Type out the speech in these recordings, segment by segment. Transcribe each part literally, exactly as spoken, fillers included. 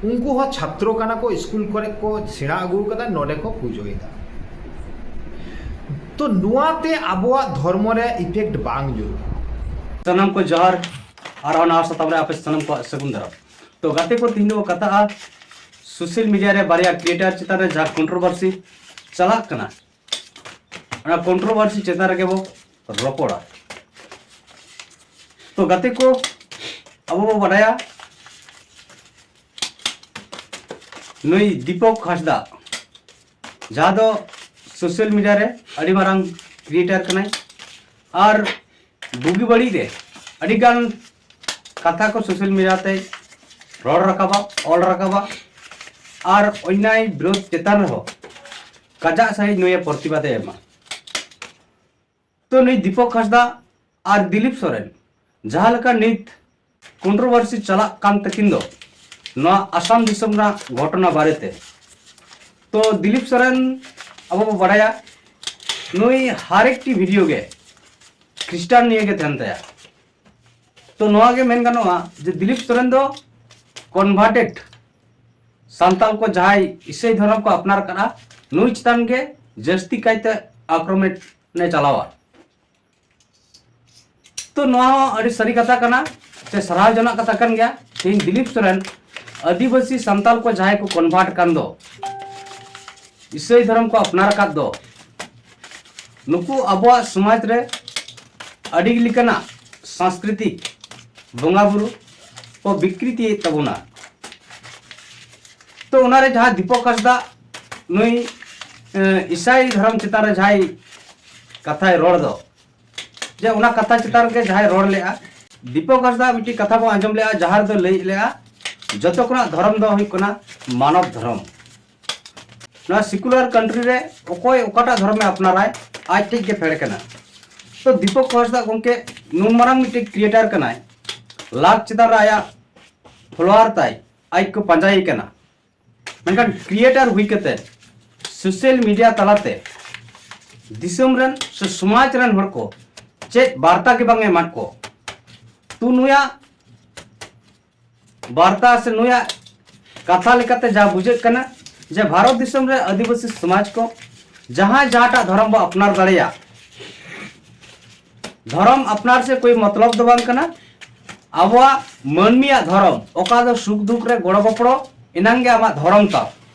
ᱩᱱᱠᱩ ᱦᱚᱸ ᱪᱷᱟᱛᱨᱚ ᱠᱟᱱᱟ ᱠᱚ, ᱥᱠᱩᱞ ᱠᱚᱨᱮ ᱠᱚ ᱥᱮᱬᱟ ᱟᱹᱜᱩ ᱠᱟᱫᱟ, ᱱᱚᱰᱮ ᱠᱚ ᱯᱩᱡᱟᱹᱭᱮᱫᱟ᱾ ᱛᱚ ᱱᱚᱣᱟᱛᱮ ᱟᱵᱚᱣᱟᱜ ᱫᱷᱚᱨᱢᱚ ᱨᱮ ᱤᱯᱷᱮᱠᱴ ᱵᱟᱝ ᱧᱩᱨᱩᱜᱼᱟ᱾ ᱥᱟᱱᱟᱢ ᱠᱚ ᱡᱚᱦᱟᱨ᱾ ᱟᱨ ᱚᱱᱟ ᱥᱟᱛᱟᱢ ᱨᱮ ᱟᱯᱮ ᱥᱟᱱᱟᱢ ᱠᱚᱣᱟᱜ ᱥᱟᱹᱜᱩᱱ ᱫᱟᱨᱟᱢ᱾ ᱛᱚ ᱜᱟᱛᱮ ᱠᱚ, ᱛᱤᱦᱤᱧ ᱫᱚ ᱠᱟᱛᱷᱟᱜᱼᱟ ᱥᱳᱥᱟᱞ ᱢᱤᱰᱤᱭᱟ ᱨᱮ ᱵᱟᱨᱭᱟ ᱠᱨᱤᱭᱮᱴᱟᱨ ᱪᱮᱛᱟᱱ ᱨᱮ ᱡᱟᱦᱟᱸ ᱠᱚᱱᱴᱨᱳᱵᱷᱟᱨᱥᱤ ᱪᱟᱞᱟᱜ ᱠᱟᱱᱟ, ᱚᱱᱟ ᱠᱚᱱᱴᱨᱳᱵᱷᱟᱨᱥᱤ ᱪᱮᱛᱟᱱ ᱨᱮᱜᱮ ᱵᱚ ᱨᱚᱯᱚᱲᱟ᱾ ᱛᱚ ᱜᱟᱛᱮ ᱠᱚ, ᱟᱵᱚ ᱵᱚ ᱵᱟᱰᱟᱭᱟ ᱱᱩᱭ ᱫᱤᱯᱚᱠ ᱦᱟᱸᱥᱫᱟ, ᱡᱟᱦᱟᱸ ᱫᱚ ᱥᱳᱥᱟᱞ ᱢᱤᱰᱤᱭᱟ ᱨᱮ ᱟᱹᱰᱤ ᱢᱟᱨᱟᱝ ᱠᱨᱤᱭᱮᱴᱟᱨ ᱠᱟᱱᱟᱭ, ᱟᱨ ᱵᱩᱜᱤ ᱵᱟᱹᱲᱤᱡ ᱨᱮ ᱟᱹᱰᱤᱜᱟᱱ ᱠᱟᱛᱷᱟ ᱠᱚ ᱥᱳᱥᱟᱞ ᱢᱤᱰᱤᱭᱟ ᱛᱮᱭ ᱨᱚᱲ ᱨᱟᱠᱟᱵᱟ, ᱚᱞ ᱨᱟᱠᱟᱵᱟ, ᱟᱨ ᱚᱱᱱᱟᱭ ᱵᱤᱨᱳᱫᱷ ᱪᱮᱛᱟᱱ ᱨᱮᱦᱚᱸ ᱠᱟᱡᱟᱜ ᱥᱟᱹᱦᱤᱡ ᱱᱩᱭᱮ ᱯᱨᱚᱛᱤᱵᱟᱫᱮ ᱮᱢᱟ᱾ ᱛᱚ ᱱᱩᱭ ᱫᱤᱯᱚᱠ ᱦᱟᱸᱥᱫᱟ ᱟᱨ ᱫᱤᱞᱤᱯ ᱥᱚᱨᱮᱱ ᱡᱟᱦᱟᱸ ᱞᱮᱠᱟ ᱱᱤᱛ ᱠᱚᱱᱴᱨᱳᱵᱷᱟᱨᱥᱤ ᱪᱟᱞᱟᱜ ᱠᱟᱱ ᱛᱟᱹᱠᱤᱱ ᱫᱚ ᱱᱚᱣᱟ ᱟᱥᱟᱢ ᱫᱤᱥᱚᱢ ᱨᱮᱱᱟᱜ ᱜᱷᱚᱴᱚᱱᱟ ᱵᱟᱨᱮᱛᱮ, ᱛᱚ ᱫᱤᱞᱤᱯ ᱥᱚᱨᱮᱱ ᱟᱵᱚ ᱵᱚ ᱵᱟᱲᱟᱭᱟ ᱱᱩᱭ ᱦᱟᱨ ᱮᱠᱴᱤ ᱵᱷᱤᱰᱤᱭᱳ ᱜᱮ ᱠᱷᱨᱤᱥᱴᱟᱱ ᱱᱤᱭᱮ ᱜᱮ ᱛᱟᱦᱮᱱ ᱛᱟᱭᱟ᱾ ᱛᱚ ᱱᱚᱣᱟ ᱜᱮ ᱢᱮᱱ ᱜᱟᱱᱚᱜᱼᱟ ᱡᱮ ᱫᱤᱞᱤᱯ ᱥᱚᱨᱮᱱ ᱫᱚ ᱠᱚᱱᱵᱷᱟᱨᱴᱮᱰ ᱥᱟᱱᱛᱟᱞ ᱠᱚ ᱡᱟᱦᱟᱸᱭ ᱤᱥᱟᱹᱭ ᱫᱷᱚᱨᱚᱢ ᱠᱚ ᱟᱯᱱᱟᱨ ᱠᱟᱫᱟ, ᱱᱩᱭ ᱪᱮᱛᱟᱱ ᱜᱮ ᱡᱟᱹᱥᱛᱤ ᱠᱟᱭᱛᱮ ᱟᱠᱨᱚᱢᱚᱱ ᱮ ᱪᱟᱞᱟᱣᱟ᱾ ᱛᱚ ᱱᱚᱣᱟ ᱦᱚᱸ ᱟᱹᱰᱤ ᱥᱟᱹᱨᱤ ᱠᱟᱛᱷᱟ ᱠᱟᱱᱟ ᱥᱮ ᱥᱟᱨᱦᱟᱣ ᱡᱚᱱᱟᱜ ᱠᱟᱛᱷᱟ ᱠᱟᱱ ᱜᱮᱭᱟ᱾ ᱛᱮᱦᱮᱧ ᱫᱤᱞᱤᱯ ᱥᱚᱨᱮᱱ ᱟᱹᱫᱤᱵᱟᱹᱥᱤ ᱥᱟᱱᱛᱟᱞ ᱠᱚ ᱡᱟᱦᱟᱸᱭ ᱠᱚ ᱠᱚᱱᱵᱷᱟᱨᱴ ᱠᱟᱱ ᱫᱚ, ᱤᱥᱟᱹᱭ ᱫᱷᱚᱨᱚᱢ ᱠᱚ ᱟᱯᱱᱟᱨ ᱟᱠᱟᱫ ᱫᱚ, ᱱᱩᱠᱩ ᱟᱵᱚᱣᱟᱜ ᱥᱚᱢᱟᱡᱽ ᱨᱮ ᱟᱹᱰᱤ ᱞᱮᱠᱟᱱᱟᱜ ᱥᱟᱝᱥᱠᱨᱤᱛᱤᱠ ᱵᱚᱸᱜᱟ ᱵᱩᱨᱩ ᱠᱚ ᱵᱤᱠᱨᱤᱛᱤᱭᱮᱫ ᱛᱟᱵᱚᱱᱟ᱾ ᱛᱚ ᱚᱱᱟᱨᱮ ᱡᱟᱦᱟᱸ ᱫᱤᱯᱚᱠ ᱦᱟᱸᱥᱫᱟ ᱱᱩᱭ, ᱮ, ᱤᱥᱟᱭ ᱫᱷᱚᱨᱚᱢ ᱪᱮᱛᱟᱱ ᱨᱮ ᱡᱟᱦᱟᱸᱭ ᱠᱟᱛᱷᱟᱭ ᱨᱚᱲ ᱫᱚ, ᱡᱮ ᱚᱱᱟ ᱠᱟᱛᱷᱟ ᱪᱮᱛᱟᱱ ᱨᱮᱜᱮ ᱡᱟᱦᱟᱸᱭ ᱨᱚᱲ ᱞᱮᱜᱼᱟ, ᱫᱤᱯᱚᱠ ᱦᱟᱸᱥᱫᱟ ᱢᱤᱫᱴᱤᱡ ᱠᱟᱛᱷᱟ ᱵᱚᱱ ᱟᱸᱡᱚᱢ ᱞᱮᱜᱼᱟ, ᱡᱟᱦᱟᱸ ᱨᱮᱫᱚ ᱞᱟᱹᱭ ᱞᱮᱜᱼᱟ, ᱡᱚᱛᱚ ᱠᱷᱚᱱᱟᱜ ᱫᱷᱚᱨᱚᱢ ᱫᱚ ᱦᱩᱭᱩᱜ ᱠᱟᱱᱟ ᱢᱟᱱᱚᱵ ᱫᱷᱚᱨᱚᱢ᱾ ᱱᱚᱣᱟ ᱥᱤᱠᱩᱞᱟᱨ ᱠᱟᱱᱴᱨᱤ ᱨᱮ ᱚᱠᱚᱭ ᱚᱠᱟᱴᱟᱜ ᱫᱷᱚᱨᱚᱢᱮ ᱟᱯᱱᱟᱨᱟᱭ, ᱟᱡ ᱴᱷᱮᱡ ᱜᱮ ᱯᱷᱮᱰ ᱠᱟᱱᱟ᱾ ᱛᱚ ᱫᱤᱯᱚᱠ ᱦᱟᱸᱥᱫᱟ ᱜᱚᱢᱠᱮ ᱱᱩᱱ ᱢᱟᱨᱟᱝ ᱢᱤᱫᱴᱮᱡ ᱠᱨᱤᱭᱮᱴᱟᱨ ᱠᱟᱱᱟᱭ, ᱞᱟᱠᱷ ᱪᱮᱛᱟᱱ ᱨᱮ ᱟᱭᱟᱜ ᱯᱷᱚᱞᱳᱣᱟᱨ ᱛᱟᱭ, ᱟᱡ ᱠᱚ ᱯᱟᱸᱡᱟᱭᱮ ᱠᱟᱱᱟ᱾ ᱢᱮᱱᱠᱷᱟᱱ ᱠᱨᱤᱭᱮᱴᱟᱨ ᱦᱩᱭ ᱠᱟᱛᱮ ᱥᱳᱥᱟᱞ ᱢᱤᱰᱤᱭᱟ ᱛᱟᱞᱟᱛᱮ ᱫᱤᱥᱚᱢ ᱨᱮᱱ ᱥᱮ ᱥᱚᱢᱟᱡᱽ ᱨᱮᱱ ᱦᱚᱲ ᱠᱚ ᱪᱮᱫ ᱵᱟᱨᱛᱟ ᱜᱮ ᱵᱟᱝ ᱮ ᱮᱢᱟᱫ ᱠᱚ᱾ ᱛᱚ ᱱᱩᱭᱟᱜ ᱵᱟᱨᱛᱟ ᱥᱮ ᱱᱩᱭᱟᱜ ᱠᱟᱛᱷᱟ ᱞᱮᱠᱟᱛᱮ ᱡᱟ ᱵᱩᱡᱷᱟᱹᱜ ᱠᱟᱱᱟ ᱡᱮ ᱵᱷᱟᱨᱚᱛ ᱫᱤᱥᱚᱢ ᱨᱮ ᱟᱹᱫᱤᱵᱟᱹᱥᱤ ᱥᱚᱢᱟᱡᱽ ᱠᱚ ᱡᱟᱦᱟᱸᱭ ᱡᱟᱦᱟᱸᱴᱟᱜ ᱫᱷᱚᱨᱚᱢ ᱵᱚ ᱟᱯᱱᱟᱨ ᱫᱟᱲᱮᱭᱟᱜ, ᱫᱷᱚᱨᱚᱢ ᱟᱯᱱᱟᱨ ᱥᱮ ᱠᱳᱭ ᱢᱚᱛᱞᱚᱵ ᱫᱚ ᱵᱟᱝ ᱠᱟᱱᱟ᱾ ᱟᱵᱚᱣᱟᱜ ᱢᱟᱹᱱᱢᱤᱭᱟᱜ ᱫᱷᱚᱨᱚᱢ ᱚᱠᱟ ᱫᱚ ᱥᱩᱠ ᱫᱩᱠ ᱨᱮ ᱜᱚᱲᱚ ᱜᱚᱯᱚᱲᱚ ᱮᱱᱟᱝ ᱜᱮ ᱟᱢᱟᱜ ᱫᱷᱚᱨᱚᱢ ᱛᱟᱢ,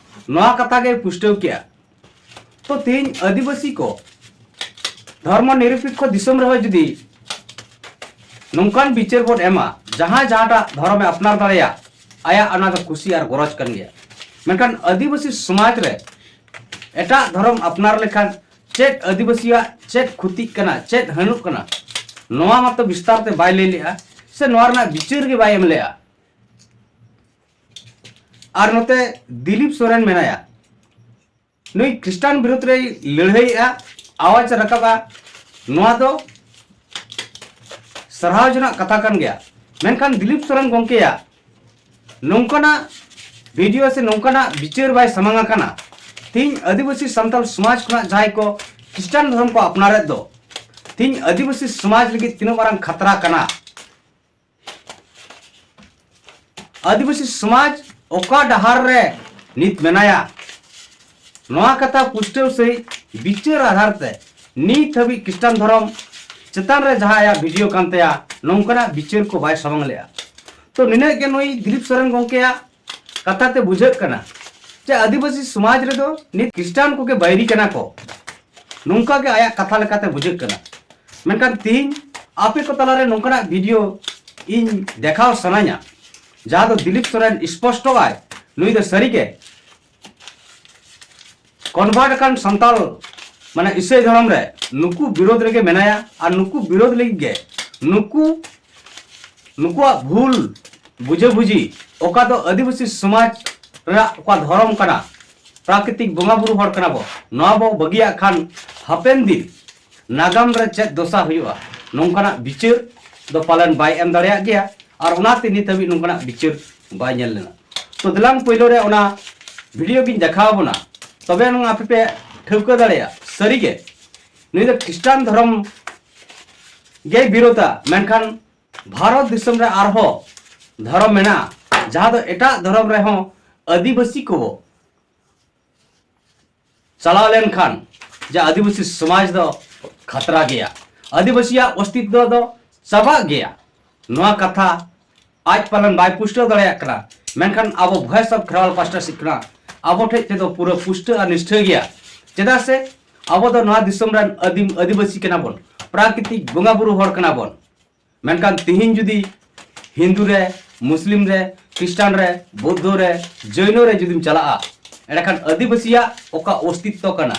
ᱱᱚᱣᱟ ᱠᱟᱛᱷᱟ ᱜᱮ ᱯᱩᱥᱴᱟᱹᱣ ᱠᱮᱜᱼᱟ᱾ ᱛᱚ ᱛᱮᱦᱮᱧ ᱟᱹᱫᱤᱵᱟᱹᱥᱤ ᱠᱚ ᱫᱷᱚᱨᱢᱚ ᱱᱤᱨᱚᱯᱮᱠᱠᱷᱚ ᱫᱤᱥᱚᱢ ᱨᱮᱦᱚᱸ ᱡᱩᱫᱤ ᱱᱚᱝᱠᱟᱱ ᱵᱤᱪᱟᱹᱨ ᱵᱚᱱ ᱮᱢᱟ, ᱡᱟᱦᱟᱸᱭ ᱡᱟᱦᱟᱸᱴᱟᱜ ᱫᱷᱚᱨᱚᱢᱮ ᱟᱯᱱᱟᱨ ᱫᱟᱲᱮᱭᱟᱜ, ᱟᱭᱟᱜ ᱚᱱᱟ ᱫᱚ ᱠᱩᱥᱤ ᱟᱨ ᱜᱚᱨᱚᱡᱽ ᱠᱟᱱ ᱜᱮᱭᱟ᱾ ᱢᱮᱱᱠᱷᱟᱱ ᱟᱹᱫᱤᱵᱟᱹᱥᱤ ᱥᱚᱢᱟᱡᱽ ᱨᱮ ᱮᱴᱟᱜ ᱫᱷᱚᱨᱚᱢ ᱟᱯᱱᱟᱨ ᱞᱮᱠᱷᱟᱱ ᱪᱮᱫ ᱟᱹᱫᱤᱵᱟᱹᱥᱤᱭᱟᱜ ᱪᱮᱫ ᱠᱷᱚᱛᱤᱜ ᱠᱟᱱᱟ, ᱪᱮᱫ ᱦᱟᱹᱱᱩᱜ ᱠᱟᱱᱟ, ᱱᱚᱣᱟ ᱢᱟᱛᱚ ᱵᱤᱥᱛᱟᱨ ᱛᱮ ᱵᱟᱭ ᱞᱟᱹᱭ ᱞᱮᱜᱼᱟ, ᱥᱮ ᱱᱚᱣᱟ ᱨᱮᱱᱟᱜ ᱵᱤᱪᱟᱹᱨ ᱜᱮ ᱵᱟᱭ ᱮᱢ ᱞᱮᱜᱼᱟ᱾ ᱟᱨ ᱱᱚᱛᱮ ᱫᱤᱞᱤᱯ ᱥᱚᱨᱮᱱ ᱢᱮᱱᱟᱭᱟ, ᱱᱩᱭ ᱠᱷᱨᱤᱥᱴᱟᱱ ᱵᱤᱨᱩᱫᱷ ᱨᱮᱭ ᱞᱟᱹᱲᱦᱟᱹᱭᱮᱜᱼᱟ, ᱟᱣᱟᱡᱽ ᱨᱟᱠᱟᱵᱼᱟ, ᱱᱚᱣᱟ ᱫᱚ ᱥᱟᱨᱦᱟᱣ ᱡᱚᱱᱟᱜ ᱠᱟᱛᱷᱟ ᱠᱟᱱ ᱜᱮᱭᱟ᱾ ᱢᱮᱱᱠᱷᱟᱱ ᱫᱤᱞᱤᱯ ᱥᱚᱨᱮᱱ ᱜᱚᱢᱠᱮᱭᱟᱜ ᱱᱚᱝᱠᱟᱱᱟᱜ ᱵᱷᱤᱰᱤᱭᱳ ᱥᱮ ᱱᱚᱝᱠᱟᱱᱟᱜ ᱵᱤᱪᱟᱹᱨ ᱵᱟᱭ ᱥᱟᱢᱟᱝ ᱟᱠᱟᱱᱟ᱾ ᱛᱤᱦᱤᱧ ᱟᱹᱫᱤᱵᱟᱹᱥᱤ ᱥᱟᱱᱛᱟᱲ ᱥᱚᱢᱟᱡᱽ ᱠᱷᱚᱱᱟᱜ ᱡᱟᱦᱟᱸᱭ ᱠᱚ ᱠᱷᱨᱤᱥᱴᱟᱱ ᱫᱷᱚᱨᱚᱢ ᱠᱚ ᱟᱯᱱᱟᱨᱮᱫ ᱫᱚ, ᱛᱤᱦᱤᱧ ᱟᱹᱫᱤᱵᱟᱹᱥᱤ ᱥᱚᱢᱟᱡᱽ ᱞᱟᱹᱜᱤᱫ ᱛᱤᱱᱟᱹᱜ ᱢᱟᱨᱟᱝ ᱠᱷᱟᱛᱨᱟ ᱠᱟᱱᱟ᱾ ᱟᱹᱫᱤᱵᱟᱹᱥᱤ ᱥᱚᱢᱟᱡᱽ ᱚᱠᱟ ᱰᱟᱦᱟᱨ ᱨᱮ ᱱᱤᱛ ᱢᱮᱱᱟᱭᱟ, ᱱᱚᱣᱟ ᱠᱟᱛᱷᱟ ᱯᱩᱥᱴᱟᱹᱣ ᱥᱟᱹᱦᱤᱡ ᱵᱤᱪᱟᱹᱨ ᱟᱫᱷᱟᱨ ᱛᱮ ᱱᱤᱛ ᱦᱟᱹᱵᱤᱡ ᱠᱷᱨᱤᱥᱴᱟᱱ ᱫᱷᱚᱨᱚᱢ ᱪᱮᱛᱟᱱ ᱨᱮ ᱡᱟᱦᱟᱸ ᱟᱭᱟᱜ ᱵᱷᱤᱰᱤᱭᱳ ᱠᱟᱱ ᱛᱟᱭᱟ, ᱱᱚᱝᱠᱟᱱᱟᱜ ᱵᱤᱪᱟᱹᱨ ᱠᱚ ᱵᱟᱭ ᱥᱟᱢᱟᱝ ᱞᱮᱜᱼᱟ᱾ ᱛᱚ ᱱᱤᱱᱟᱹᱜ ᱜᱮ ᱱᱩᱭ ᱫᱤᱞᱤᱯ ᱥᱚᱨᱮᱱ ᱜᱚᱢᱠᱮᱭᱟᱜ ᱠᱟᱛᱷᱟ ᱛᱮ ᱵᱩᱡᱷᱟᱹᱜ ᱠᱟᱱᱟ ᱡᱮ ᱟᱹᱫᱤᱵᱟᱹᱥᱤ ᱥᱚᱢᱟᱡᱽ ᱨᱮᱫᱚ ᱱᱤᱛ ᱠᱷᱨᱤᱥᱴᱟᱱ ᱠᱚᱜᱮ ᱵᱟᱹᱭᱨᱤ ᱠᱟᱱᱟ ᱠᱚ, ᱱᱚᱝᱠᱟ ᱜᱮ ᱟᱭᱟᱜ ᱠᱟᱛᱷᱟ ᱞᱮᱠᱟᱛᱮ ᱵᱩᱡᱷᱟᱹᱜ ᱠᱟᱱᱟ᱾ ᱢᱮᱱᱠᱷᱟᱱ ᱛᱤᱦᱤᱧ ᱟᱯᱮ ᱠᱚ ᱛᱟᱞᱟᱨᱮ ᱱᱚᱝᱠᱟᱱᱟᱜ ᱵᱷᱤᱰᱤᱭᱳ ᱤᱧ ᱫᱮᱠᱷᱟᱣ ᱥᱟᱱᱟᱧᱟ, ᱡᱟᱦᱟᱸ ᱫᱚ ᱫᱤᱞᱤᱯ ᱥᱚᱨᱮᱱ ᱥᱯᱚᱥᱴᱚᱜᱼᱟᱭ, ᱱᱩᱭ ᱫᱚ ᱥᱟᱹᱨᱤᱜᱮ ᱠᱚᱱᱵᱷᱟᱨᱴ ᱟᱠᱟᱱ ᱥᱟᱱᱛᱟᱞ, ᱢᱟᱱᱮ ᱤᱥᱟᱹᱭ ᱫᱷᱚᱨᱚᱢ ᱨᱮ ᱱᱩᱠᱩ ᱵᱤᱨᱳᱫᱷ ᱨᱮᱜᱮ ᱢᱮᱱᱟᱭᱟ᱾ ᱟᱨ ᱱᱩᱠᱩ ᱵᱤᱨᱳᱫᱷ ᱞᱟᱹᱜᱤᱫ ᱜᱮ ᱱᱩᱠᱩ, ᱱᱩᱠᱩᱣᱟᱜ ᱵᱷᱩᱞ ᱵᱩᱡᱷᱟᱹᱵᱩᱡᱷᱤ, ᱚᱠᱟ ᱫᱚ ᱟᱹᱫᱤᱵᱟᱹᱥᱤ ᱥᱚᱢᱟᱡᱽ ᱨᱮᱱᱟᱜ ᱚᱠᱟ ᱫᱷᱚᱨᱚᱢ ᱠᱟᱱᱟ, ᱯᱨᱟᱠᱨᱤᱛᱤᱠ ᱵᱚᱸᱜᱟ ᱵᱩᱨᱩ ᱦᱚᱲ ᱠᱟᱱᱟ ᱵᱚ, ᱱᱚᱣᱟ ᱵᱚ ᱵᱟᱹᱜᱤᱭᱟᱜ ᱠᱷᱟᱱ ᱦᱟᱯᱮᱱ ᱫᱤᱱ ᱱᱟᱜᱟᱢ ᱨᱮ ᱪᱮᱫ ᱫᱚᱥᱟ ᱦᱩᱭᱩᱜᱼᱟ, ᱱᱚᱝᱠᱟᱱᱟᱜ ᱵᱤᱪᱟᱹᱨ ᱫᱚ ᱯᱟᱞᱮᱱ ᱵᱟᱭ ᱮᱢ ᱫᱟᱲᱮᱭᱟᱜ ᱜᱮᱭᱟ᱾ ᱟᱨ ᱚᱱᱟᱛᱮ ᱱᱤᱛ ᱦᱟᱹᱵᱤᱡ ᱱᱚᱝᱠᱟᱱᱟᱜ ᱵᱤᱪᱟᱹᱨ ᱵᱟᱭ ᱧᱮᱞ ᱞᱮᱱᱟ᱾ ᱛᱚ ᱫᱮᱞᱟᱝ ᱯᱳᱭᱞᱳ ᱨᱮ ᱚᱱᱟ ᱵᱷᱤᱰᱤᱭᱳ ᱜᱤᱧ ᱫᱮᱠᱷᱟᱣ ᱟᱵᱚᱱᱟ, ᱛᱚᱵᱮ ᱟᱱᱟᱝ ᱟᱯᱮ ᱯᱮ ᱴᱷᱟᱹᱣᱠᱟᱹ ᱫᱟᱲᱮᱭᱟᱜᱼᱟ ᱥᱟᱹᱨᱤᱜᱮ ᱱᱩᱭ ᱫᱚ ᱠᱷᱨᱤᱥᱴᱟᱱ ᱫᱷᱚᱨᱚᱢ ᱜᱮᱭ ᱵᱤᱨᱳᱫᱟ, ᱢᱮᱱᱠᱷᱟᱱ ᱵᱷᱟᱨᱚᱛ ᱫᱤᱥᱚᱢ ᱨᱮ ᱟᱨᱦᱚᱸ ᱫᱷᱚᱨᱚᱢ ᱢᱮᱱᱟᱜᱼᱟ, ᱡᱟᱦᱟᱸ ᱫᱚ ᱮᱴᱟᱜ ᱫᱷᱚᱨᱚᱢ ᱨᱮᱦᱚᱸ ᱟᱹᱫᱤᱵᱟᱹᱥᱤ ᱠᱚ ᱪᱟᱞᱟᱣ ᱞᱮᱱᱠᱷᱟᱱ ᱡᱮ ᱟᱹᱫᱤᱵᱟᱹᱥᱤ ᱥᱚᱢᱟᱡᱽ ᱫᱚ ᱠᱷᱟᱛᱨᱟ ᱜᱮᱭᱟ, ᱟᱹᱫᱤᱵᱟᱹᱥᱤᱭᱟᱜ ᱚᱥᱛᱤᱛᱵᱚ ᱫᱚ ᱪᱟᱵᱟᱜ ᱜᱮᱭᱟ, ᱱᱚᱣᱟ ᱠᱟᱛᱷᱟ ᱟᱡ ᱯᱟᱞᱮᱱ ᱵᱟᱭ ᱯᱩᱥᱴᱟᱹᱣ ᱫᱟᱲᱮᱭᱟᱜ ᱠᱟᱱᱟ᱾ ᱢᱮᱱᱠᱷᱟᱱ ᱟᱵᱚ Voice of Kherwal ᱯᱟᱥᱴᱟ ᱥᱮᱫ ᱠᱷᱚᱱᱟᱜ ᱟᱵᱚ ᱴᱷᱮᱡ ᱛᱮᱫᱚ ᱯᱩᱨᱟᱹ ᱯᱩᱥᱴᱟᱹ ᱟᱨ ᱱᱤᱥᱴᱷᱟᱹ ᱜᱮᱭᱟ᱾ ᱪᱮᱫᱟᱜ ᱥᱮ ᱟᱵᱚ ᱫᱚ ᱱᱚᱣᱟ ᱫᱤᱥᱚᱢ ᱨᱮᱱ ᱟᱹᱫᱤᱢ ᱟᱹᱫᱤᱵᱟᱹᱥᱤ ᱠᱟᱱᱟ ᱵᱚᱱ, ᱯᱨᱟᱠᱨᱤᱛᱤᱠ ᱵᱚᱸᱜᱟ ᱵᱩᱨᱩ ᱦᱚᱲ ᱠᱟᱱᱟ ᱵᱚᱱ᱾ ᱢᱮᱱᱠᱷᱟᱱ ᱛᱤᱦᱤᱧ ᱡᱩᱫᱤ ᱦᱤᱱᱫᱩ ᱨᱮ, ᱢᱩᱥᱞᱤᱢ ᱨᱮ, ᱠᱷᱨᱤᱥᱴᱟᱱ ᱨᱮ, ᱵᱳᱫᱽᱫᱷᱚ ᱨᱮ, ᱡᱚᱭᱱᱚ ᱨᱮ ᱡᱩᱫᱤᱢ ᱪᱟᱞᱟᱜᱼᱟ, ᱮᱸᱰᱮᱠᱷᱟᱱ ᱟᱹᱫᱤᱵᱟᱹᱥᱤᱭᱟᱜ ᱚᱠᱟ ᱚᱥᱛᱤᱛᱛᱚ ᱠᱟᱱᱟ,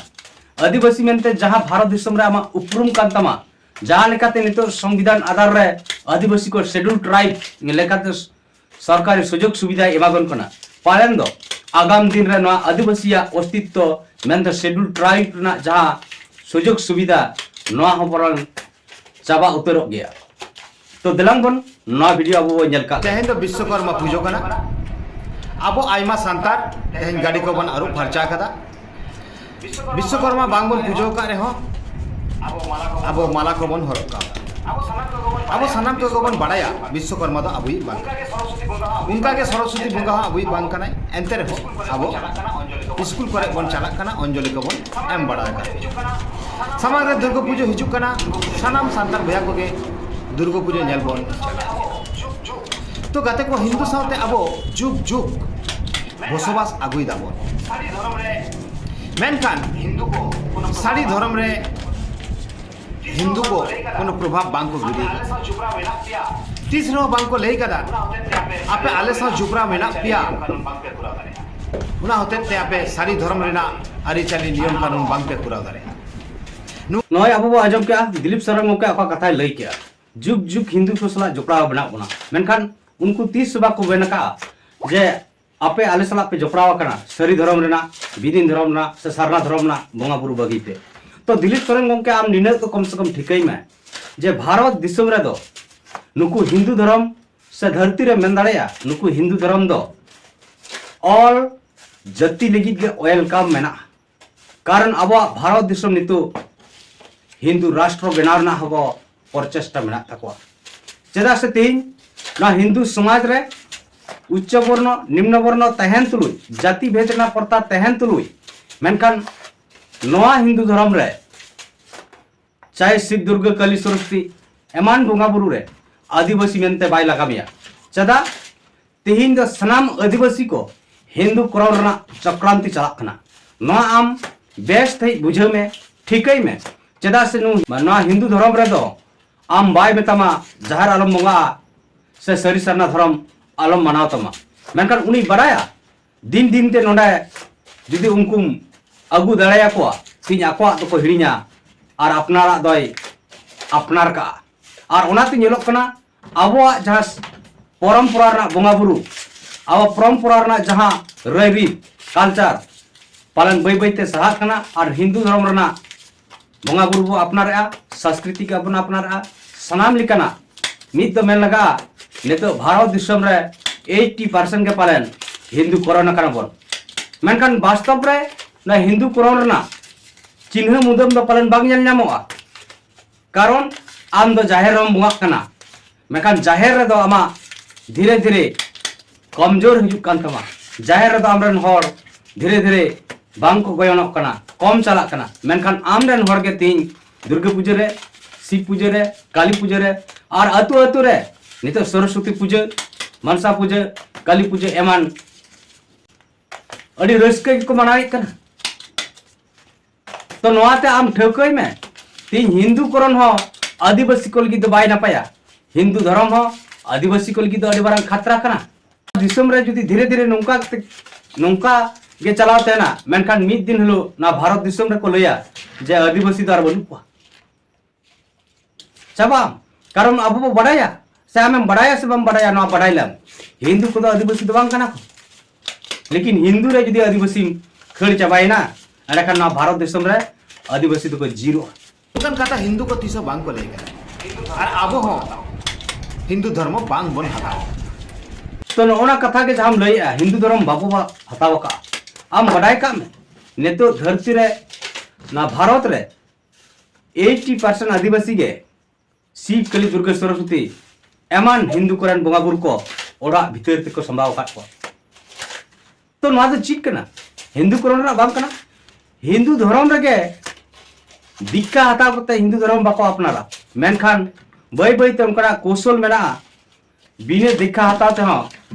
ᱟᱹᱫᱤᱵᱟᱹᱥᱤ ᱢᱮᱱᱛᱮ ᱡᱟᱦᱟᱸ ᱵᱷᱟᱨᱚᱛ ᱫᱤᱥᱚᱢ ᱨᱮ ᱟᱢᱟᱜ ᱩᱯᱨᱩᱢ ᱠᱟᱱ ᱛᱟᱢᱟ, ᱡᱟᱦᱟᱸ ᱞᱮᱠᱟᱛᱮ ᱱᱤᱛᱚᱜ ᱥᱚᱝᱵᱤᱫᱷᱟᱱ ᱟᱫᱷᱟᱨ ᱨᱮ ᱟᱹᱫᱤᱵᱟᱹᱥᱤ ᱠᱚ Scheduled Tribe ᱞᱮᱠᱟᱛᱮ ᱥᱚᱨᱠᱟᱨᱤ ᱥᱩᱡᱳᱜᱽ ᱥᱩᱵᱤᱫᱷᱟᱭ ᱮᱢᱟᱵᱚᱱ ᱠᱟᱱᱟ, ᱯᱟᱞᱮᱱ ᱫᱚ ᱟᱜᱟᱢ ᱫᱤᱱ ᱨᱮ ᱱᱚᱣᱟ ᱟᱹᱫᱤᱵᱟᱹᱥᱤᱭᱟᱜ ᱚᱥᱛᱤᱛᱛᱚ ᱢᱮᱱᱫᱚ Scheduled Tribe ᱨᱮᱱᱟᱜ ᱡᱟᱦᱟᱸ ᱥᱩᱡᱳᱜᱽ ᱥᱩᱵᱤᱫᱷᱟ, ᱱᱚᱣᱟ ᱦᱚᱸ ᱵᱚᱨᱚᱝ ᱪᱟᱵᱟ ᱩᱛᱟᱹᱨᱚᱜ ᱜᱮᱭᱟ᱾ ᱛᱚ ᱫᱮᱞᱟᱝ ᱵᱚᱱ ᱱᱚᱣᱟ ᱵᱷᱤᱰᱤᱭᱳ ᱟᱵᱚ ᱵᱚᱱ ᱧᱮᱞ ᱠᱟᱜ ᱞᱮᱜᱮ᱾ ᱛᱮᱦᱮᱧ ᱫᱚ ᱵᱤᱥᱥᱚᱠᱚᱨᱢᱟ ᱯᱩᱡᱟᱹ ᱠᱟᱱᱟ᱾ ᱟᱵᱚ ᱟᱭᱢᱟ ᱥᱟᱱᱛᱟᱲ ᱛᱮᱦᱮᱧ ᱜᱟᱹᱰᱤ ᱠᱚᱵᱚᱱ ᱟᱹᱨᱩᱵ ᱯᱷᱟᱨᱪᱟ ᱠᱟᱫᱟ᱾ ᱵᱤᱥᱥᱚᱠᱚᱨᱢᱟ ᱵᱟᱝ ᱵᱚᱱ ᱯᱩᱡᱟᱹ ᱟᱠᱟᱫ ᱨᱮᱦᱚᱸ ᱟᱵᱚ ᱢᱟᱞᱟ ᱠᱚᱵᱚᱱ ᱦᱚᱨᱚᱜ ᱠᱟᱜᱼᱟ᱾ ᱟᱵᱚ ᱥᱟᱱᱟᱢ ᱠᱚᱜᱮ ᱵᱚᱱ ᱵᱟᱲᱟᱭᱟ ᱵᱤᱥᱥᱚᱠᱚᱨᱢᱟ ᱫᱚ ᱟᱵᱚᱭᱤᱡ ᱵᱟᱝ ᱠᱟᱱᱟᱭ᱾ ᱚᱱᱠᱟᱜᱮ ᱥᱚᱨᱚᱥᱚᱛᱤ ᱵᱚᱸᱜᱟ ᱦᱚᱸ ᱟᱵᱚᱭᱤᱡ ᱵᱟᱝ ᱠᱟᱱᱟᱭ᱾ ᱮᱱᱛᱮ ᱨᱮᱦᱚᱸ ᱟᱵᱚ ᱥᱠᱩᱞ ᱠᱚᱨᱮ ᱵᱚᱱ ᱪᱟᱞᱟᱜ ᱠᱟᱱᱟ, ᱚᱧᱡᱚᱞᱤ ᱠᱚᱵᱚᱱ ᱮᱢ ᱵᱟᱲᱟ ᱟᱠᱟᱫᱟ᱾ ᱥᱟᱢᱟᱝ ᱨᱮ ᱫᱩᱨᱜᱟᱹ ᱯᱩᱡᱟᱹ ᱦᱤᱡᱩᱜ ᱠᱟᱱᱟ᱾ ᱥᱟᱱᱟᱢ ᱥᱟᱱᱛᱟᱲ ᱵᱚᱭᱦᱟ ᱠᱚᱜᱮ ᱫᱩᱨᱜᱟᱹ ᱯᱩᱡᱟᱹ ᱧᱮᱞ ᱵᱚᱱ ᱪᱟᱞᱟᱜᱼᱟ᱾ ᱛᱚ ᱜᱟᱛᱮ ᱠᱚ, ᱦᱤᱱᱫᱩ ᱥᱟᱶᱛᱮ ᱟᱵᱚ ᱡᱩᱜᱽ ᱡᱩᱜᱽ ᱵᱚᱥᱚᱵᱟᱥ ᱟᱹᱜᱩᱭ ᱫᱟᱵᱚᱱ᱾ ᱢᱮᱱᱠᱷᱟᱱ ᱥᱟᱹᱨᱤ ᱫᱷᱚᱨᱚᱢ ᱨᱮ ᱦᱤᱱᱫᱩ ᱠᱚ ᱠᱳᱱᱳ ᱯᱨᱚᱵᱷᱟᱵᱽ ᱵᱟᱝ ᱠᱚ ᱜᱤᱰᱤ ᱟᱠᱟᱫᱟ᱾ ᱛᱤᱥ ᱨᱮᱦᱚᱸ ᱵᱟᱝ ᱠᱚ ᱞᱟᱹᱭ ᱠᱟᱫᱟ, "ᱟᱯᱮ ᱟᱞᱮ ᱥᱟᱶ ᱡᱚᱯᱲᱟᱣ ᱢᱮᱱᱟᱜ ᱯᱮᱭᱟ, ᱚᱱᱟ ᱦᱚᱛᱮᱡ ᱛᱮ ᱟᱯᱮ ᱥᱟᱹᱨᱤ ᱫᱷᱚᱨᱚᱢ ᱨᱮᱱᱟᱜ ᱟᱹᱨᱤᱪᱟᱹᱞᱤ ᱱᱤᱭᱚᱢ ᱠᱟᱹᱱᱩᱱ ᱵᱟᱝ ᱯᱮ ᱠᱚᱨᱟᱣ ᱫᱟᱲᱮᱭᱟᱜᱼᱟ᱾" ᱱᱚᱜᱼᱚᱭ ᱟᱵᱚ ᱵᱚ ᱟᱸᱡᱚᱢ ᱠᱮᱜᱼᱟ, ᱫᱤᱞᱤᱯ ᱥᱚᱨᱮᱱ ᱜᱚᱢᱠᱮ ᱚᱠᱟ ᱠᱟᱛᱷᱟᱭ ᱞᱟᱹᱭ ᱠᱮᱜᱼᱟ, ᱡᱩᱜᱽ ᱡᱩᱜᱽ ᱦᱤᱱᱫᱩ ᱠᱚ ᱥᱟᱞᱟᱜ ᱡᱚᱯᱲᱟᱣ ᱢᱮᱱᱟᱜ ᱵᱚᱱᱟ, ᱢᱮᱱᱠᱷᱟᱱ ᱩᱱᱠᱩ ᱛᱤᱥ ᱦᱚᱸ ᱵᱟᱠᱚ ᱢᱮᱱ ᱟᱠᱟᱜᱼᱟ ᱡᱮ ᱟᱯᱮ ᱟᱞᱮ ᱥᱟᱞᱟᱜ ᱯᱮ ᱡᱚᱯᱲᱟᱣ ᱟᱠᱟᱱᱟ ᱥᱟᱹᱨᱤ ᱫᱷᱚᱨᱚᱢ ᱨᱮᱱᱟᱜ, ᱵᱤᱫᱤᱱ ᱫᱷᱚᱨᱚᱢ ᱨᱮᱱᱟᱜ ᱥᱮ ᱥᱟᱨᱱᱟ ᱫᱷᱚᱨᱚᱢ ᱨᱮᱱᱟᱜ ᱵᱚᱸᱜᱟ ᱵᱩᱨᱩ ᱵᱟᱹᱜᱤ ᱛᱮ᱾ ᱛᱚ ᱫᱤᱞᱤᱯ ᱥᱚᱨᱮᱱ ᱜᱚᱢᱠᱮ, ᱟᱢ ᱱᱤᱱᱟᱹᱜ ᱫᱚ ᱠᱚᱢ ᱥᱮ ᱠᱚᱢ ᱴᱷᱤᱠᱟᱹᱭ ᱢᱮ ᱡᱮ ᱵᱷᱟᱨᱚᱛ ᱫᱤᱥᱚᱢ ᱨᱮᱫᱚ ᱱᱩᱠᱩ ᱦᱤᱱᱫᱩ ᱫᱷᱚᱨᱚᱢ ᱥᱮ ᱫᱷᱟᱹᱨᱛᱤ ᱨᱮ ᱢᱮᱱ ᱫᱟᱲᱮᱭᱟᱜᱼᱟ, ᱱᱩᱠᱩ ᱦᱤᱱᱫᱩ ᱫᱷᱚᱨᱚᱢ ᱫᱚ all ᱡᱟᱹᱛᱤ ᱞᱟᱹᱜᱤᱫ ᱜᱮ welcome ᱢᱮᱱᱟᱜᱼᱟ᱾ ᱠᱟᱨᱚᱱ ᱟᱵᱚᱣᱟᱜ ᱵᱷᱟᱨᱚᱛ ᱫᱤᱥᱚᱢ ᱱᱤᱛᱚᱜ ᱦᱤᱱᱫᱩ ᱨᱟᱥᱴᱨᱚ ᱵᱮᱱᱟᱣ ᱨᱮᱱᱟᱜ ᱦᱚᱸ ᱯᱨᱚᱪᱮᱥᱴᱟ ᱢᱮᱱᱟᱜ ᱛᱟᱠᱚᱣᱟ᱾ ᱪᱮᱫᱟᱜ ᱥᱮ ᱛᱮᱦᱮᱧ ᱱᱚᱣᱟ ᱦᱤᱱᱫᱩ ᱥᱚᱢᱟᱡᱽ ᱨᱮ ᱩᱪᱪᱚ ᱵᱚᱨᱱᱚ, ᱱᱤᱢᱱᱚ ᱵᱚᱨᱱᱚ ᱛᱟᱦᱮᱱ ᱛᱩᱞᱩᱡ, ᱡᱟᱹᱛᱤ ᱵᱷᱮᱫ ᱨᱮᱱᱟᱜ ᱯᱨᱚᱛᱷᱟ ᱛᱟᱦᱮᱱ ᱛᱩᱞᱩᱡ, ᱢᱮᱱᱠᱷᱟᱱ ᱱᱚᱣᱟ ᱦᱤᱱᱫᱩ ᱫᱷᱚᱨᱚᱢ ᱨᱮ ᱪᱟᱦᱮ ᱥᱤᱵ ᱫᱩᱨᱜᱟᱹ ᱠᱟᱹᱞᱤ ᱥᱚᱨᱚᱥᱚᱛᱤ ᱮᱢᱟᱱ ᱵᱚᱸᱜᱟ ᱵᱩᱨᱩ ᱨᱮ ᱟᱹᱫᱤᱵᱟᱹᱥᱤ ᱢᱮᱱᱛᱮ ᱵᱟᱭ ᱞᱟᱜᱟ ᱢᱮᱭᱟ᱾ ᱪᱮᱫᱟᱜ? ᱛᱮᱦᱮᱧ ᱫᱚ ᱥᱟᱱᱟᱢ ᱟᱹᱫᱤᱵᱟᱹᱥᱤ ᱠᱚ ᱦᱤᱱᱫᱩ ᱠᱚᱨᱚᱱ ᱨᱮᱱᱟᱜ ᱪᱚᱠᱨᱟᱱᱛᱤ ᱪᱟᱞᱟᱜ ᱠᱟᱱᱟ᱾ ᱱᱚᱣᱟ ᱟᱢ ᱵᱮᱥ ᱛᱮ ᱵᱩᱡᱷᱟᱹᱣ ᱢᱮ, ᱴᱷᱤᱠᱟᱹᱭ ᱢᱮ᱾ ᱪᱮᱫᱟᱜ ᱥᱮ ᱱᱩ-, ᱱᱚᱣᱟ ᱦᱤᱱᱫᱩ ᱫᱷᱚᱨᱚᱢ ᱨᱮᱫᱚ ᱟᱢ ᱵᱟᱭ ᱢᱮᱛᱟᱢᱟ ᱡᱟᱦᱮᱨ ᱟᱞᱚᱢ ᱵᱚᱸᱜᱟᱜᱼᱟ ᱥᱮ ᱥᱟᱹᱨᱤ ᱥᱟᱨᱱᱟ ᱫᱷᱚᱨᱚᱢ ᱟᱞᱚᱢ ᱢᱟᱱᱟᱣ ᱛᱟᱢᱟ᱾ ᱢᱮᱱᱠᱷᱟᱱ ᱩᱱᱤ ᱵᱟᱲᱟᱭᱟ, ᱫᱤᱱ ᱫᱤᱱ ᱛᱮ ᱱᱚᱰᱮ ᱡᱩᱫᱤ ᱩᱱᱠᱩᱢ ᱟᱹᱜᱩ ᱫᱟᱲᱮᱭᱟᱠᱚᱣᱟ, ᱛᱮᱦᱮᱧ ᱟᱠᱚᱣᱟᱜ ᱫᱚᱠᱚ ᱦᱤᱲᱤᱧᱟ ᱟᱨ ᱟᱯᱱᱟᱨᱟᱜ ᱫᱚᱭ ᱟᱯᱱᱟᱨ ᱠᱟᱜᱼᱟ᱾ ᱟᱨ ᱚᱱᱟᱛᱮ ᱧᱮᱞᱚᱜ ᱠᱟᱱᱟ, ᱟᱵᱚᱣᱟᱜ ᱡᱟᱦᱟᱸ ᱯᱚᱨᱚᱢᱯᱚᱨᱟ ᱨᱮᱱᱟᱜ ᱵᱚᱸᱜᱟ ᱵᱩᱨᱩ, ᱟᱵᱚ ᱯᱚᱨᱚᱢᱯᱚᱨᱟ ᱨᱮᱱᱟᱜ ᱡᱟᱦᱟᱸ ᱨᱟᱹᱭᱨᱤᱛ, ᱠᱟᱞᱪᱟᱨ, ᱯᱟᱞᱮᱱ ᱵᱟᱹᱭ ᱵᱟᱹᱭ ᱛᱮ ᱥᱟᱦᱟᱜ ᱠᱟᱱᱟ᱾ ᱟᱨ ᱦᱤᱱᱫᱩ ᱫᱷᱚᱨᱚᱢ ᱨᱮᱱᱟᱜ ᱵᱚᱸᱜᱟ ᱵᱩᱨᱩ ᱵᱚ ᱟᱯᱱᱟᱨᱮᱜᱼᱟ, ᱥᱚᱝᱥᱠᱨᱤᱛᱤ ᱠᱚ ᱵᱚᱱ ᱟᱯᱱᱟᱨᱮᱜᱼᱟ, ᱥᱟᱱᱟᱢ ᱞᱮᱠᱟᱱᱟᱜ ᱢᱤᱫ ᱫᱚ ᱢᱮᱱ ᱞᱟᱜᱟᱜᱼᱟ, ᱱᱤᱛᱚᱜ ᱵᱷᱟᱨᱚᱛ ᱫᱤᱥᱚᱢ ᱨᱮ ᱮᱭᱤᱴᱴᱤ ᱯᱟᱨᱥᱮᱱᱴ ᱜᱮ ᱯᱟᱞᱮᱱ ᱦᱤᱱᱫᱩ ᱠᱚᱨᱚᱱ ᱟᱠᱟᱱᱟ ᱵᱚᱱ᱾ ᱢᱮᱱᱠᱷᱟᱱ ᱵᱟᱥᱛᱚᱵ ᱨᱮ ᱱᱚᱣᱟ ᱦᱤᱱᱫᱩ ᱠᱚᱨᱚᱱ ᱨᱮᱱᱟᱜ ᱪᱤᱱᱦᱟᱹ ᱢᱩᱫᱟᱹᱢ ᱫᱚ ᱯᱟᱞᱮᱱ ᱵᱟᱝ ᱧᱮᱞ ᱧᱟᱢᱚᱜᱼᱟ᱾ ᱠᱟᱨᱚᱱ ᱟᱢ ᱫᱚ ᱡᱟᱦᱮᱨ ᱨᱮᱢ ᱵᱚᱸᱜᱟᱜ ᱠᱟᱱᱟ, ᱢᱮᱱᱠᱷᱟᱱ ᱡᱟᱦᱮᱨ ᱨᱮᱫᱚ ᱟᱢᱟᱜ ᱫᱷᱤᱨᱮ ᱫᱷᱤᱨᱮ ᱠᱚᱢᱡᱳᱨ ᱦᱤᱡᱩᱜ ᱠᱟᱱ ᱛᱟᱢᱟ᱾ ᱡᱟᱦᱮᱨ ᱨᱮᱫᱚ ᱟᱢᱨᱮᱱ ᱦᱚᱲ ᱫᱷᱤᱨᱮ ᱫᱷᱤᱨᱮ ᱵᱟᱝ ᱠᱚ ᱜᱚᱭᱚᱱᱚᱜ ᱠᱟᱱᱟ, ᱠᱚᱢ ᱪᱟᱞᱟᱜ ᱠᱟᱱᱟ᱾ ᱢᱮᱱᱠᱷᱟᱱ ᱟᱢᱨᱮᱱ ᱦᱚᱲ ᱜᱮ ᱛᱮᱦᱮᱧ ᱫᱩᱨᱜᱟᱹ ᱯᱩᱡᱟᱹ ᱨᱮ, ᱥᱤᱵ ᱯᱩᱡᱟᱹ ᱨᱮ, ᱠᱟᱹᱞᱤ ᱯᱩᱡᱟᱹ ᱨᱮ, ᱟᱨ ᱟᱹᱛᱩ ᱟᱹᱛᱩ ᱨᱮ ᱱᱤᱛᱚᱜ ᱥᱚᱨᱚᱥᱚᱛᱤ ᱯᱩᱡᱟᱹ, ᱢᱚᱱᱥᱟ ᱯᱩᱡᱟᱹ, ᱠᱟᱹᱞᱤ ᱯᱩᱡᱟᱹ ᱮᱢᱟᱱ ᱟᱹᱰᱤ ᱨᱟᱹᱥᱠᱟᱹ ᱜᱮᱠᱚ ᱢᱟᱱᱟᱣᱮᱫ ᱠᱟᱱᱟ᱾ ᱛᱚ ᱱᱚᱣᱟᱛᱮ ᱟᱢ ᱴᱷᱟᱹᱣᱠᱟᱹᱭ ᱢᱮ, ᱛᱮᱦᱮᱧ ᱦᱤᱱᱫᱩ ᱠᱚᱨᱚᱱ ᱦᱚᱸ ᱟᱹᱫᱤᱵᱟᱹᱥᱤ ᱠᱚ ᱞᱟᱹᱜᱤᱫ ᱫᱚ ᱵᱟᱭ ᱱᱟᱯᱟᱭᱟ, ᱦᱤᱱᱫᱩ ᱫᱷᱚᱨᱚᱢ ᱦᱚᱸ ᱟᱹᱫᱤᱵᱟᱹᱥᱤ ᱠᱚ ᱞᱟᱹᱜᱤᱫ ᱫᱚ ᱟᱹᱰᱤ ᱢᱟᱨᱟᱝ ᱠᱷᱟᱛᱨᱟ ᱠᱟᱱᱟ᱾ ᱫᱤᱥᱚᱢ ᱨᱮ ᱡᱩᱫᱤ ᱫᱷᱤᱨᱮ ᱫᱷᱤᱨᱮ ᱱᱚᱝᱠᱟ ᱠᱟᱛᱮ, ᱱᱚᱝᱠᱟ ᱜᱮ ᱪᱟᱞᱟᱣ ᱛᱟᱦᱮᱱᱟ, ᱢᱮᱱᱠᱷᱟᱱ ᱢᱤᱫ ᱫᱤᱱ ᱦᱤᱞᱳᱜ ᱱᱚᱣᱟ ᱵᱷᱟᱨᱚᱛ ᱫᱤᱥᱚᱢ ᱨᱮᱠᱚ ᱞᱟᱹᱭᱟ ᱡᱮ ᱟᱹᱫᱤᱵᱟᱹᱥᱤ ᱫᱚ ᱟᱨ ᱵᱟᱹᱱᱩᱜ ᱠᱚᱣᱟ᱾ ᱪᱟᱵᱟᱜ ᱟᱢ᱾ ᱠᱟᱨᱚᱱ ᱟᱵᱚ ᱵᱚ ᱵᱟᱰᱟᱭᱟ, ᱥᱮ ᱟᱢᱮᱢ ᱵᱟᱰᱟᱭᱟ ᱥᱮ ᱵᱟᱢ ᱵᱟᱰᱟᱭᱟ, ᱱᱚᱣᱟ ᱵᱟᱰᱟᱭ ᱞᱟᱢ, ᱦᱤᱱᱫᱩ ᱠᱚᱫᱚ ᱟᱹᱫᱤᱵᱟᱹᱥᱤ ᱫᱚ ᱵᱟᱝ ᱠᱟᱱᱟ ᱠᱚ᱾ ᱞᱮᱠᱤᱱ ᱦᱤᱱᱫᱩ ᱨᱮ ᱡᱩᱫᱤ ᱟᱹᱫᱤᱵᱟᱹᱥᱤᱢ ᱠᱷᱟᱹᱲ ᱪᱟᱵᱟᱭᱮᱱᱟ, ᱮᱸᱰᱮᱠᱷᱟᱱ ᱱᱚᱣᱟ ᱵᱷᱟᱨᱚᱛ ᱫᱤᱥᱚᱢ ᱨᱮ ᱟᱹᱫᱤᱵᱟᱹᱥᱤ ᱫᱚᱠᱚ ᱡᱤᱨᱳᱜᱼᱟ᱾ ᱚᱱᱠᱟᱱ ᱠᱟᱛᱷᱟ ᱦᱤᱱᱫᱩ ᱠᱚ ᱛᱤᱥ ᱦᱚᱸ ᱵᱟᱝ ᱠᱚ ᱞᱟᱹᱭ ᱠᱟᱫᱟ᱾ ᱟᱨ ᱟᱵᱚ ᱦᱚᱸ ᱦᱤᱱᱫᱩ ᱫᱷᱚᱨᱢᱚ ᱵᱟᱝ ᱵᱚᱱ ᱦᱟᱛᱟᱣᱟ᱾ ᱛᱚ ᱱᱚᱜᱼᱚ ᱱᱟ ᱠᱟᱛᱷᱟ ᱜᱮ ᱡᱟᱦᱟᱸᱢ ᱞᱟᱹᱭᱮᱜᱼᱟ, ᱦᱤᱱᱫᱩ ᱫᱷᱚᱨᱚᱢ ᱵᱟᱵᱚ ᱵᱟ-, ᱦᱟᱛᱟᱣ ᱟᱠᱟᱫᱼᱟ᱾ ᱟᱢ ᱵᱟᱰᱟᱭ ᱠᱟᱜ ᱢᱮ, ᱱᱤᱛᱚᱜ ᱫᱷᱟᱹᱨᱛᱤ ᱨᱮ, ᱱᱚᱣᱟ ᱵᱷᱟᱨᱚᱛ ᱨᱮ ᱮᱭᱤᱴᱴᱤ ᱯᱟᱨᱥᱮᱱᱴ ᱟᱹᱫᱤᱵᱟᱹᱥᱤ ᱜᱮ ᱥᱤᱵ, ᱠᱟᱹᱞᱤ, ᱫᱩᱨᱜᱟᱹ, ᱥᱚᱨᱚᱥᱚᱛᱤ ᱮᱢᱟᱱ ᱦᱤᱱᱫᱩ ᱠᱚᱨᱮᱱ ᱵᱚᱸᱜᱟ ᱵᱩᱨᱩ ᱠᱚ ᱚᱲᱟᱜ ᱵᱷᱤᱛᱟᱹᱨ ᱛᱮᱠᱚ ᱥᱟᱢᱵᱟᱣ ᱟᱠᱟᱫ ᱠᱚᱣᱟ᱾ ᱛᱚ ᱱᱚᱣᱟ ᱫᱚ ᱪᱮᱫ ᱠᱟᱱᱟ? ᱦᱤᱱᱫᱩ ᱠᱚᱨᱚᱱ ᱨᱮᱱᱟᱜ ᱵᱟᱝ ᱠᱟᱱᱟ᱾ ᱦᱤᱱᱫᱩ ᱫᱷᱚᱨᱚᱢ ᱨᱮᱜᱮ ᱫᱤᱠᱠᱷᱟ ᱦᱟᱛᱟᱣ ᱠᱟᱛᱮ ᱦᱤᱱᱫᱩ ᱫᱷᱚᱨᱚᱢ ᱵᱟᱠᱚ ᱟᱯᱱᱟᱨᱟ᱾ ᱢᱮᱱᱠᱷᱟᱱ ᱵᱟᱹᱭ ᱵᱟᱹᱭ ᱛᱮ ᱚᱱᱠᱟᱱᱟᱜ ᱠᱳᱣᱥᱚᱞ ᱢᱮᱱᱟᱜᱼᱟ, ᱵᱤᱱᱟᱹ ᱫᱤᱠᱠᱷᱟ ᱦᱟᱛᱟᱣ ᱛᱮᱦᱚᱸ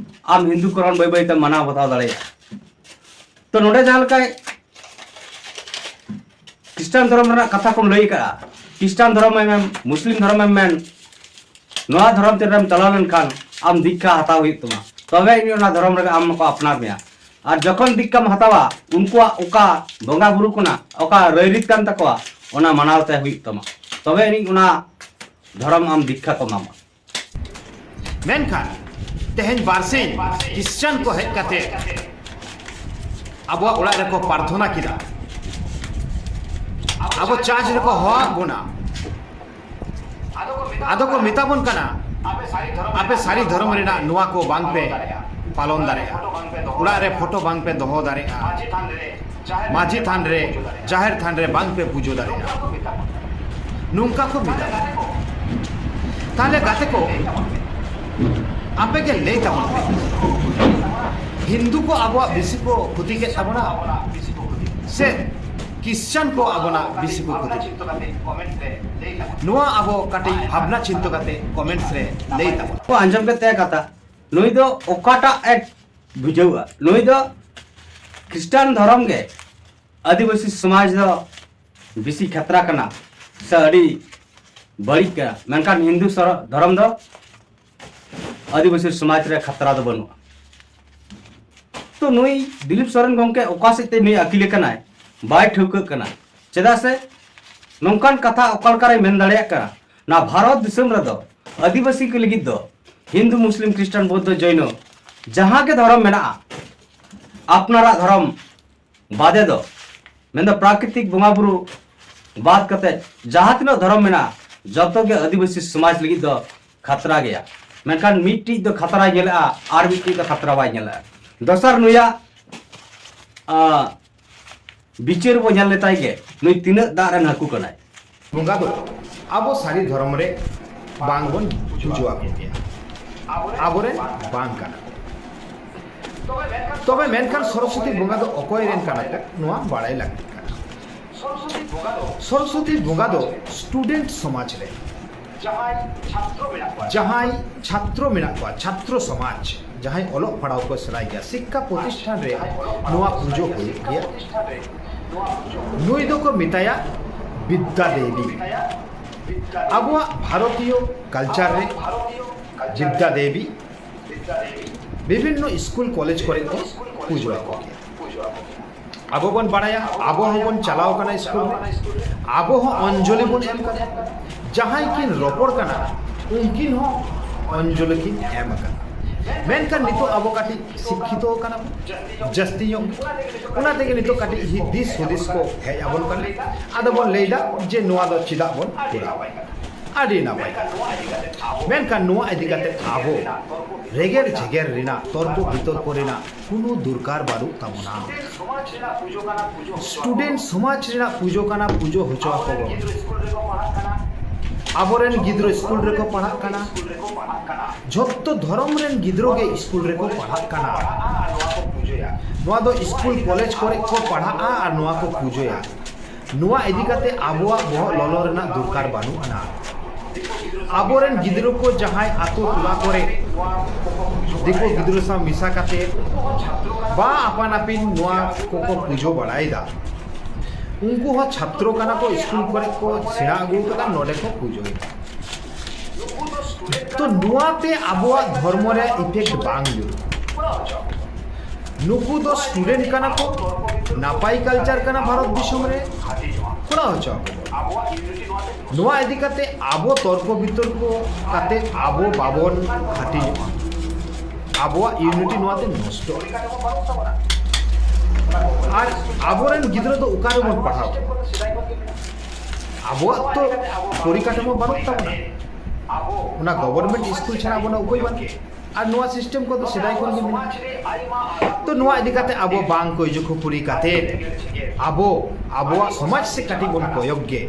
ᱟᱢ ᱦᱤᱱᱫᱩ ᱠᱚᱨᱚᱱ ᱵᱟᱹᱭ ᱵᱟᱹᱭ ᱛᱮᱢ ᱢᱟᱱᱟᱣ ᱵᱟᱛᱟᱣ ᱫᱟᱲᱮᱭᱟᱜᱼᱟ᱾ ᱛᱚ ᱱᱚᱰᱮ ᱡᱟᱦᱟᱸ ᱞᱮᱠᱟ ᱠᱷᱨᱤᱥᱴᱟᱱ ᱫᱷᱚᱨᱚᱢ ᱨᱮᱱᱟᱜ ᱠᱟᱛᱷᱟ ᱠᱚᱢ ᱞᱟᱹᱭ ᱠᱟᱜᱼᱟ, ᱠᱷᱨᱤᱥᱴᱟᱱ ᱫᱷᱚᱨᱚᱢ ᱮᱢ ᱢᱮᱱ, ᱢᱩᱥᱞᱤᱢ ᱫᱷᱚᱨᱚᱢ ᱮᱢ ᱢᱮᱱ, ᱱᱚᱣᱟ ᱫᱷᱚᱨᱚᱢ ᱛᱮ ᱨᱮᱢ ᱪᱟᱞᱟᱣ ᱞᱮᱱᱠᱷᱟᱱ ᱟᱢ ᱫᱤᱠᱠᱷᱟ ᱦᱟᱛᱟᱣ ᱦᱩᱭᱩᱜ ᱛᱟᱢᱟ, ᱛᱚᱵᱮ ᱟᱹᱱᱤᱡ ᱚᱱᱟ ᱫᱷᱚᱨᱚᱢ ᱨᱮᱜᱮ ᱟᱢ ᱠᱚ ᱟᱯᱱᱟᱨ ᱢᱮᱭᱟ᱾ ᱟᱨ ᱡᱚᱠᱷᱚᱱ ᱫᱤᱠᱠᱷᱟᱢ ᱦᱟᱛᱟᱣᱟ, ᱩᱱᱠᱩᱣᱟᱜ ᱚᱠᱟ ᱵᱚᱸᱜᱟ ᱵᱩᱨᱩ ᱠᱟᱱᱟ, ᱚᱠᱟ ᱨᱟᱹᱭᱨᱤᱛ ᱠᱟᱱ ᱛᱟᱠᱚᱣᱟ, ᱚᱱᱟ ᱢᱟᱱᱟᱣ ᱛᱮ ᱦᱩᱭᱩᱜ ᱛᱟᱢᱟ, ᱛᱚᱵᱮ ᱟᱹᱱᱤᱡ ᱚᱱᱟ ᱫᱷᱚᱨᱚᱢ ᱟᱢ ᱫᱤᱠᱠᱷᱟ ᱠᱚ ᱮᱢᱟᱢᱟ᱾ ᱢᱮᱱᱠᱷᱟᱱ ᱛᱮᱦᱮᱧ ᱵᱟᱨᱥᱤᱧ ᱠᱷᱨᱤᱥᱪᱟᱱ ᱠᱚ ᱦᱮᱡ ᱠᱟᱛᱮ ᱟᱵᱚᱣᱟᱜ ᱚᱲᱟᱜ ᱨᱮᱠᱚ ᱯᱨᱟᱨᱛᱷᱚᱱᱟ ᱠᱮᱫᱟ, ᱟᱵᱚ ᱪᱟᱨᱪ ᱨᱮᱠᱚ ᱦᱚᱦᱚᱣᱟᱫ ᱵᱚᱱᱟ, ᱟᱫᱚ ᱠᱚ ᱢᱮᱛᱟ ᱵᱚᱱ ᱠᱟᱱᱟ, ᱟᱯᱮ ᱥᱟᱹᱨᱤ ᱫᱷᱚᱨᱚᱢ ᱨᱮᱱᱟᱜ ᱱᱚᱣᱟ ᱠᱚ ᱵᱟᱝ ᱯᱮ ᱯᱟᱞᱚᱱ ᱫᱟᱲᱮᱭᱟᱜᱼᱟ, ᱚᱲᱟᱜ ᱨᱮ ᱯᱷᱳᱴᱳ ᱵᱟᱝ ᱯᱮ ᱫᱚᱦᱚ ᱫᱟᱲᱮᱭᱟᱜᱼᱟ, ᱢᱟᱹᱡᱷᱤ ᱛᱷᱟᱱ ᱨᱮ, ᱡᱟᱦᱮᱨ ᱛᱷᱟᱱ ᱨᱮ ᱵᱟᱝ ᱯᱮ ᱯᱩᱡᱟᱹ ᱫᱟᱲᱮᱭᱟᱜᱼᱟ, ᱱᱚᱝᱠᱟ ᱠᱚ ᱢᱮᱛᱟ ᱵᱚᱱᱟ᱾ ᱛᱟᱦᱞᱮ ᱜᱟᱛᱮ ᱠᱚ, ᱟᱯᱮ ᱜᱮ ᱞᱟᱹᱭ ᱛᱟᱵᱚᱱ ᱯᱮ, ᱦᱤᱱᱫᱩ ᱠᱚ ᱟᱵᱚᱣᱟᱜ ᱵᱮᱥᱤ ᱠᱚ ᱠᱷᱚᱛᱤ ᱠᱮᱫ ᱛᱟᱵᱚᱱᱟ ᱥᱮ ᱠᱷᱨᱤᱥᱪᱟᱱ ᱠᱚ ᱟᱵᱚᱱᱟᱜ ᱵᱮᱥᱤ ᱠᱚ ᱠᱷᱚᱛᱤ ᱠᱮᱫ? ᱱᱚᱣᱟ ᱟᱵᱚ ᱠᱟᱹᱴᱤᱡ ᱵᱷᱟᱵᱽᱱᱟ ᱪᱤᱱᱛᱟᱹ ᱠᱟᱛᱮ ᱠᱚᱢᱮᱱᱴᱥ ᱨᱮ ᱞᱟᱹᱭ ᱛᱟᱵᱚᱱ᱾ ᱠᱚ ᱟᱸᱡᱚᱢ ᱠᱮᱫ ᱛᱟᱭᱟ ᱠᱟᱛᱷᱟ, ᱱᱩᱭ ᱫᱚ ᱚᱠᱟᱴᱟᱜ ᱮ ᱵᱩᱡᱷᱟᱹᱣᱟ? ᱱᱩᱭ ᱫᱚ ᱠᱷᱨᱤᱥᱴᱟᱱ ᱫᱷᱚᱨᱚᱢ ᱜᱮ ᱟᱹᱫᱤᱵᱟᱹᱥᱤ ᱥᱚᱢᱟᱡᱽ ᱫᱚ ᱵᱮᱥᱤ ᱠᱷᱟᱛᱨᱟ ᱠᱟᱱᱟ ᱥᱮ ᱟᱹᱰᱤ ᱵᱟᱹᱲᱤᱡ ᱠᱟᱱᱟ, ᱢᱮᱱᱠᱷᱟᱱ ᱦᱤᱱᱫᱩ ᱥᱚᱨ-, ᱫᱷᱚᱨᱚᱢ ᱫᱚ ᱟᱹᱫᱤᱵᱟᱹᱥᱤ ᱥᱚᱢᱟᱡᱽ ᱨᱮ ᱠᱷᱟᱛᱨᱟ ᱫᱚ ᱵᱟᱹᱱᱩᱜᱼᱟ᱾ ᱛᱚ ᱱᱩᱭ ᱫᱤᱞᱤᱯ ᱥᱚᱨᱮᱱ ᱜᱚᱢᱠᱮ ᱚᱠᱟ ᱥᱮᱫ ᱛᱮ ᱱᱩᱭ ᱟᱹᱠᱤᱞ ᱟᱠᱟᱱᱟᱭ ᱵᱟᱭ ᱴᱷᱟᱹᱣᱠᱟᱹᱜ ᱠᱟᱱᱟ, ᱪᱮᱫᱟᱜ ᱥᱮ ᱱᱚᱝᱠᱟᱱ ᱠᱟᱛᱷᱟ ᱚᱠᱟ ᱞᱮᱠᱟᱨᱮᱭ ᱢᱮᱱ ᱫᱟᱲᱮᱭᱟᱜ ᱠᱟᱱᱟ? ᱱᱚᱣᱟ ᱵᱷᱟᱨᱚᱛ ᱫᱤᱥᱚᱢ ᱨᱮᱫᱚ ᱟᱹᱫᱤᱵᱟᱹᱥᱤ ᱠᱚ ᱞᱟᱹᱜᱤᱫ ᱫᱚ ᱦᱤᱱᱫᱩ, ᱢᱩᱥᱞᱤᱢ, ᱠᱷᱨᱤᱥᱴᱟᱱ, ᱵᱳᱫᱽᱫᱷᱚ, ᱡᱚᱭᱱᱚ ᱡᱟᱦᱟᱸ ᱜᱮ ᱫᱷᱚᱨᱚᱢ ᱢᱮᱱᱟᱜᱼᱟ, ᱟᱯᱱᱟᱨᱟᱜ ᱫᱷᱚᱨᱚᱢ ᱵᱟᱫᱮ ᱫᱚ, ᱢᱮᱱᱫᱚ ᱯᱨᱟᱠᱨᱤᱛᱤᱠ ᱵᱚᱸᱜᱟ ᱵᱩᱨᱩ ᱵᱟᱫ ᱠᱟᱛᱮ ᱡᱟᱦᱟᱸ ᱛᱤᱱᱟᱹᱜ ᱫᱷᱚᱨᱚᱢ ᱢᱮᱱᱟᱜᱼᱟ, ᱡᱚᱛᱚ ᱜᱮ ᱟᱹᱫᱤᱵᱟᱹᱥᱤ ᱥᱚᱢᱟᱡᱽ ᱞᱟᱹᱜᱤᱫ ᱫᱚ ᱠᱷᱟᱛᱨᱟ ᱜᱮᱭᱟ᱾ ᱢᱮᱱᱠᱷᱟᱱ ᱢᱤᱫᱴᱤᱡ ᱫᱚ ᱠᱷᱟᱛᱨᱟᱭ ᱧᱮᱞᱮᱜᱼᱟ ᱟᱨ ᱢᱤᱫᱴᱤᱡ ᱫᱚ ᱠᱷᱟᱛᱨᱟ ᱵᱟᱭ ᱧᱮᱞᱮᱜᱼᱟ᱾ ᱫᱚᱥᱟᱨ ᱱᱩᱭᱟᱜ, ᱟ, ᱵᱤᱪᱟᱹᱨ ᱵᱚ ᱧᱮᱞ ᱞᱮᱛᱟᱭ ᱜᱮ, ᱱᱩᱭ ᱛᱤᱱᱟᱹᱜ ᱫᱟᱜ ᱨᱮᱱ ᱦᱟᱹᱠᱩ ᱠᱟᱱᱟᱭ᱾ ᱵᱚᱸᱜᱟ ᱫᱚ ᱟᱵᱚ ᱥᱟᱹᱨᱤ ᱫᱷᱚᱨᱚᱢ ᱨᱮ ᱵᱟᱝ ᱵᱚᱱ ᱯᱩᱡᱟᱹ ᱟᱠᱚ ᱜᱮᱭᱟ᱾ ᱟᱵᱚᱨᱮᱱ ᱵᱟᱝ ᱠᱟᱱᱟ᱾ ᱛᱚᱵᱮ ᱢᱮᱱᱠᱷᱟᱱ ᱥᱚᱨᱚᱥᱚᱛᱤ ᱵᱚᱸᱜᱟ ᱫᱚ ᱚᱠᱚᱭ ᱨᱮᱱ ᱠᱟᱱᱟ ᱠᱚ, ᱱᱚᱣᱟ ᱵᱟᱲᱟᱭ ᱞᱟᱹᱠᱛᱤᱜ ᱠᱟᱱᱟ᱾ ᱥᱚᱨᱚᱥᱚᱛᱤ ᱵᱚᱸᱜᱟ ᱫᱚ ᱥᱴᱩᱰᱮᱱᱴ ᱥᱚᱢᱟᱡᱽ ᱨᱮ ᱡᱟᱦᱟᱸᱭ ᱪᱷᱟᱛᱨᱚ ᱢᱮᱱᱟᱜ ᱠᱚᱣᱟ, ᱪᱷᱟᱛᱨᱚ ᱥᱚᱢᱟᱡᱽ, ᱡᱟᱦᱟᱸᱭ ᱚᱞᱚᱜ ᱯᱟᱲᱦᱟᱣ ᱠᱚ ᱥᱮᱬᱟᱭ ᱜᱮᱭᱟ, ᱥᱤᱠᱠᱷᱟ ᱯᱨᱚᱛᱤᱥᱴᱷᱟᱱ ᱨᱮ ᱱᱚᱣᱟ ᱯᱩᱡᱟᱹ ᱦᱩᱭᱩᱜ ᱜᱮᱭᱟ, ᱱᱩᱭ ᱫᱚᱠᱚ ᱢᱮᱛᱟᱭᱟ ᱵᱤᱫᱽᱫᱟ ᱫᱮᱵᱤ᱾ ᱟᱵᱚᱣᱟᱜ ᱵᱷᱟᱨᱚᱛᱤᱭᱚ ᱠᱟᱞᱪᱟᱨ ᱨᱮ ᱵᱤᱫᱽᱫᱟ ᱫᱮᱵᱤ ᱵᱤᱵᱷᱤᱱᱱᱚ ᱥᱠᱩᱞ ᱠᱚᱞᱮᱡᱽ ᱠᱚᱨᱮ ᱠᱚ ᱯᱩᱡᱟᱹ ᱟᱠᱚ ᱜᱮᱭᱟ᱾ ᱟᱵᱚ ᱵᱚᱱ ᱵᱟᱲᱟᱭᱟ, ᱟᱵᱚ ᱦᱚᱸᱵᱚᱱ ᱪᱟᱞᱟᱣ ᱠᱟᱱᱟ ᱥᱠᱩᱞ ᱨᱮ, ᱟᱵᱚ ᱦᱚᱸ ᱚᱧᱡᱚᱞᱤ ᱵᱚᱱ ᱮᱢ ᱠᱟᱫᱟ᱾ ᱡᱟᱦᱟᱸᱭ ᱠᱤᱱ ᱨᱚᱯᱚᱲ ᱠᱟᱱᱟ, ᱩᱱᱠᱤᱱ ᱦᱚᱸ ᱚᱧᱡᱚᱞᱤ ᱠᱤᱱ ᱮᱢ ᱟᱠᱟᱫᱟ᱾ ᱢᱮᱱᱠᱷᱟᱱ ᱱᱤᱛᱚᱜ ᱟᱵᱚ ᱠᱟᱹᱴᱤᱡ ᱥᱤᱠᱠᱷᱤᱛᱚ ᱠᱟᱱᱟ ᱵᱚᱱ, ᱡᱟᱹᱥᱛᱤ ᱧᱚᱜ ᱜᱮ᱾ ᱚᱱᱟ ᱛᱮᱜᱮ ᱱᱤᱛᱚᱜ ᱠᱟᱹᱴᱤᱡ ᱦᱤ-, ᱫᱤᱥ ᱦᱩᱫᱤᱥ ᱠᱚ ᱦᱮᱡ ᱟᱵᱚᱱ ᱠᱟᱱᱟ᱾ ᱟᱫᱚ ᱵᱚᱱ ᱞᱟᱹᱭᱫᱟ ᱡᱮ ᱱᱚᱣᱟ ᱫᱚ ᱪᱮᱫᱟᱜ ᱵᱚᱱ ᱠᱚᱨᱟᱣᱟ᱾ ᱟᱹᱰᱤ ᱱᱟᱯᱟᱭ ᱠᱟᱛᱷᱟ᱾ ᱢᱮᱱᱠᱷᱟᱱ ᱱᱚᱣᱟ ᱤᱫᱤ ᱠᱟᱛᱮ ᱟᱵᱚ ᱨᱮᱜᱮᱨ ᱡᱮᱜᱮᱨ ᱨᱮᱱᱟᱜ, ᱛᱚᱨᱠᱚ ᱵᱤᱛᱚᱨᱠᱚ ᱨᱮᱱᱟᱜ ᱠᱳᱱᱳ ᱫᱚᱨᱠᱟᱨ ᱵᱟᱹᱱᱩᱜ ᱛᱟᱵᱚᱱᱟ᱾ ᱥᱴᱩᱰᱮᱱᱴ ᱥᱚᱢᱟᱡᱽ ᱨᱮᱱᱟᱜ ᱯᱩᱡᱟᱹ ᱠᱟᱱᱟ, ᱯᱩᱡᱟᱹ ᱦᱚᱪᱚ ᱟᱠᱚ ᱵᱚᱱ᱾ ᱟᱵᱚᱨᱮᱱ ᱜᱤᱫᱽᱨᱟᱹ ᱥᱠᱩᱞ ᱨᱮᱠᱚ ᱯᱟᱲᱦᱟᱜ ᱠᱟᱱᱟ᱾ ᱡᱷᱚᱛᱚ ᱫᱷᱚᱨᱚᱢ ᱨᱮᱱ ᱜᱤᱫᱽᱨᱟᱹ ᱜᱮ ᱥᱠᱩᱞ ᱨᱮᱠᱚ ᱯᱟᱲᱦᱟᱜ ᱠᱟᱱᱟ᱾ ᱱᱚᱣᱟ ᱫᱚ ᱥᱠᱩᱞ ᱠᱚᱞᱮᱡᱽ ᱠᱚᱨᱮ ᱠᱚ ᱯᱟᱲᱦᱟᱜᱼᱟ ᱟᱨ ᱱᱚᱣᱟ ᱠᱚ ᱯᱩᱡᱟᱹᱭᱟ᱾ ᱱᱚᱣᱟ ᱤᱫᱤ ᱠᱟᱛᱮ ᱟᱵᱚᱣᱟᱜ ᱵᱚᱦᱚᱜ ᱞᱚᱞᱚ ᱨᱮᱱᱟᱜ ᱫᱚᱨᱠᱟᱨ ᱵᱟᱹᱱᱩᱜ ᱟᱱᱟ᱾ ᱟᱵᱚᱨᱮᱱ ᱜᱤᱫᱽᱨᱟᱹ ᱠᱚ ᱡᱟᱦᱟᱸᱭ ᱟᱛᱳ ᱴᱚᱞᱟ ᱠᱚᱨᱮ ᱫᱤᱠᱩ ᱜᱤᱫᱽᱨᱟᱹ ᱥᱟᱶ ᱢᱮᱥᱟ ᱠᱟᱛᱮ ᱵᱟ ᱟᱯᱟᱱ ᱟᱹᱯᱤᱱ ᱱᱚᱣᱟ ᱠᱚᱠᱚ ᱯᱩᱡᱟᱹ ᱵᱟᱲᱟᱭᱮᱫᱟ, ᱩᱱᱠᱩ ᱦᱚᱸ ᱪᱷᱟᱛᱨᱚ ᱠᱟᱱᱟ ᱠᱚ, ᱥᱠᱩᱞ ᱠᱚᱨᱮ ᱠᱚ ᱥᱮᱬᱟ ᱟᱹᱜᱩ ᱠᱟᱫᱟ, ᱱᱚᱰᱮ ᱠᱚ ᱯᱩᱡᱟᱹᱭᱮᱫᱟ᱾ ᱛᱚ ᱱᱚᱣᱟᱛᱮ ᱟᱵᱚᱣᱟᱜ ᱫᱷᱚᱨᱢᱚ ᱨᱮ ᱤᱯᱷᱮᱠᱴ ᱵᱟᱝ ᱦᱩᱭᱩᱜᱼᱟ᱾ ᱱᱩᱠᱩ ᱫᱚ ᱥᱴᱩᱰᱮᱱᱴ ᱠᱟᱱᱟ ᱠᱚ, ᱱᱟᱯᱟᱭ ᱠᱟᱞᱪᱟᱨ ᱠᱟᱱᱟ ᱵᱷᱟᱨᱚᱛ ᱫᱤᱥᱚᱢ ᱨᱮ, ᱠᱚᱨᱟᱣ ᱦᱚᱪᱚ ᱟᱠᱚ ᱵᱚᱱ᱾ ᱱᱚᱣᱟ ᱤᱫᱤ ᱠᱟᱛᱮ ᱟᱵᱚ ᱛᱚᱨᱠᱚ ᱵᱤᱛᱚᱨᱠᱚ ᱠᱟᱛᱮ ᱟᱵᱚ ᱵᱟᱵᱚᱱ ᱦᱟᱹᱴᱤᱧᱚᱜᱼᱟ, ᱟᱵᱚᱣᱟᱜ ᱤᱭᱩᱱᱤᱴᱤ ᱱᱚᱣᱟᱛᱮ ᱱᱚᱥᱴᱚᱜᱼᱟ᱾ ᱟᱨ ᱟᱵᱚᱨᱮᱱ ᱜᱤᱫᱽᱨᱟᱹ ᱫᱚ ᱚᱠᱟ ᱨᱮᱵᱚᱱ ᱯᱟᱲᱦᱟᱣ ᱠᱚᱣᱟ? ᱟᱵᱚᱣᱟᱜ ᱛᱚ ᱯᱚᱨᱤᱠᱟᱴᱷᱟᱢᱳ ᱵᱟᱹᱱᱩᱜ ᱛᱟᱵᱚᱱᱟ, ᱚᱱᱟ ᱜᱚᱵᱷᱚᱨᱱᱢᱮᱱᱴ ᱥᱠᱩᱞ ᱪᱷᱟᱲᱟ ᱟᱵᱚᱱᱟᱜ ᱩᱯᱟᱹᱭ ᱵᱟᱹᱱᱩᱜ᱾ ᱟᱨ ᱱᱚᱣᱟ system ᱠᱚᱫᱚ ᱥᱮᱫᱟᱭ ᱠᱷᱚᱱ ᱜᱮ ᱢᱮᱱᱟᱜᱼᱟ᱾ ᱛᱚ, ᱱᱚᱣᱟ ᱤᱫᱤ ᱠᱟᱛᱮ ᱟᱵᱚ ᱵᱟᱝ ᱠᱚᱭᱡᱚ ᱠᱷᱟᱹᱯᱟᱹᱨᱤ ᱠᱟᱛᱮ ᱟᱵᱚ ᱟᱵᱚᱣᱟᱜ ᱥᱚᱢᱟᱡᱽ ᱥᱮᱫ ᱠᱟᱹᱴᱤᱡ ᱵᱚᱱ ᱠᱚᱭᱚᱜ ᱜᱮ᱾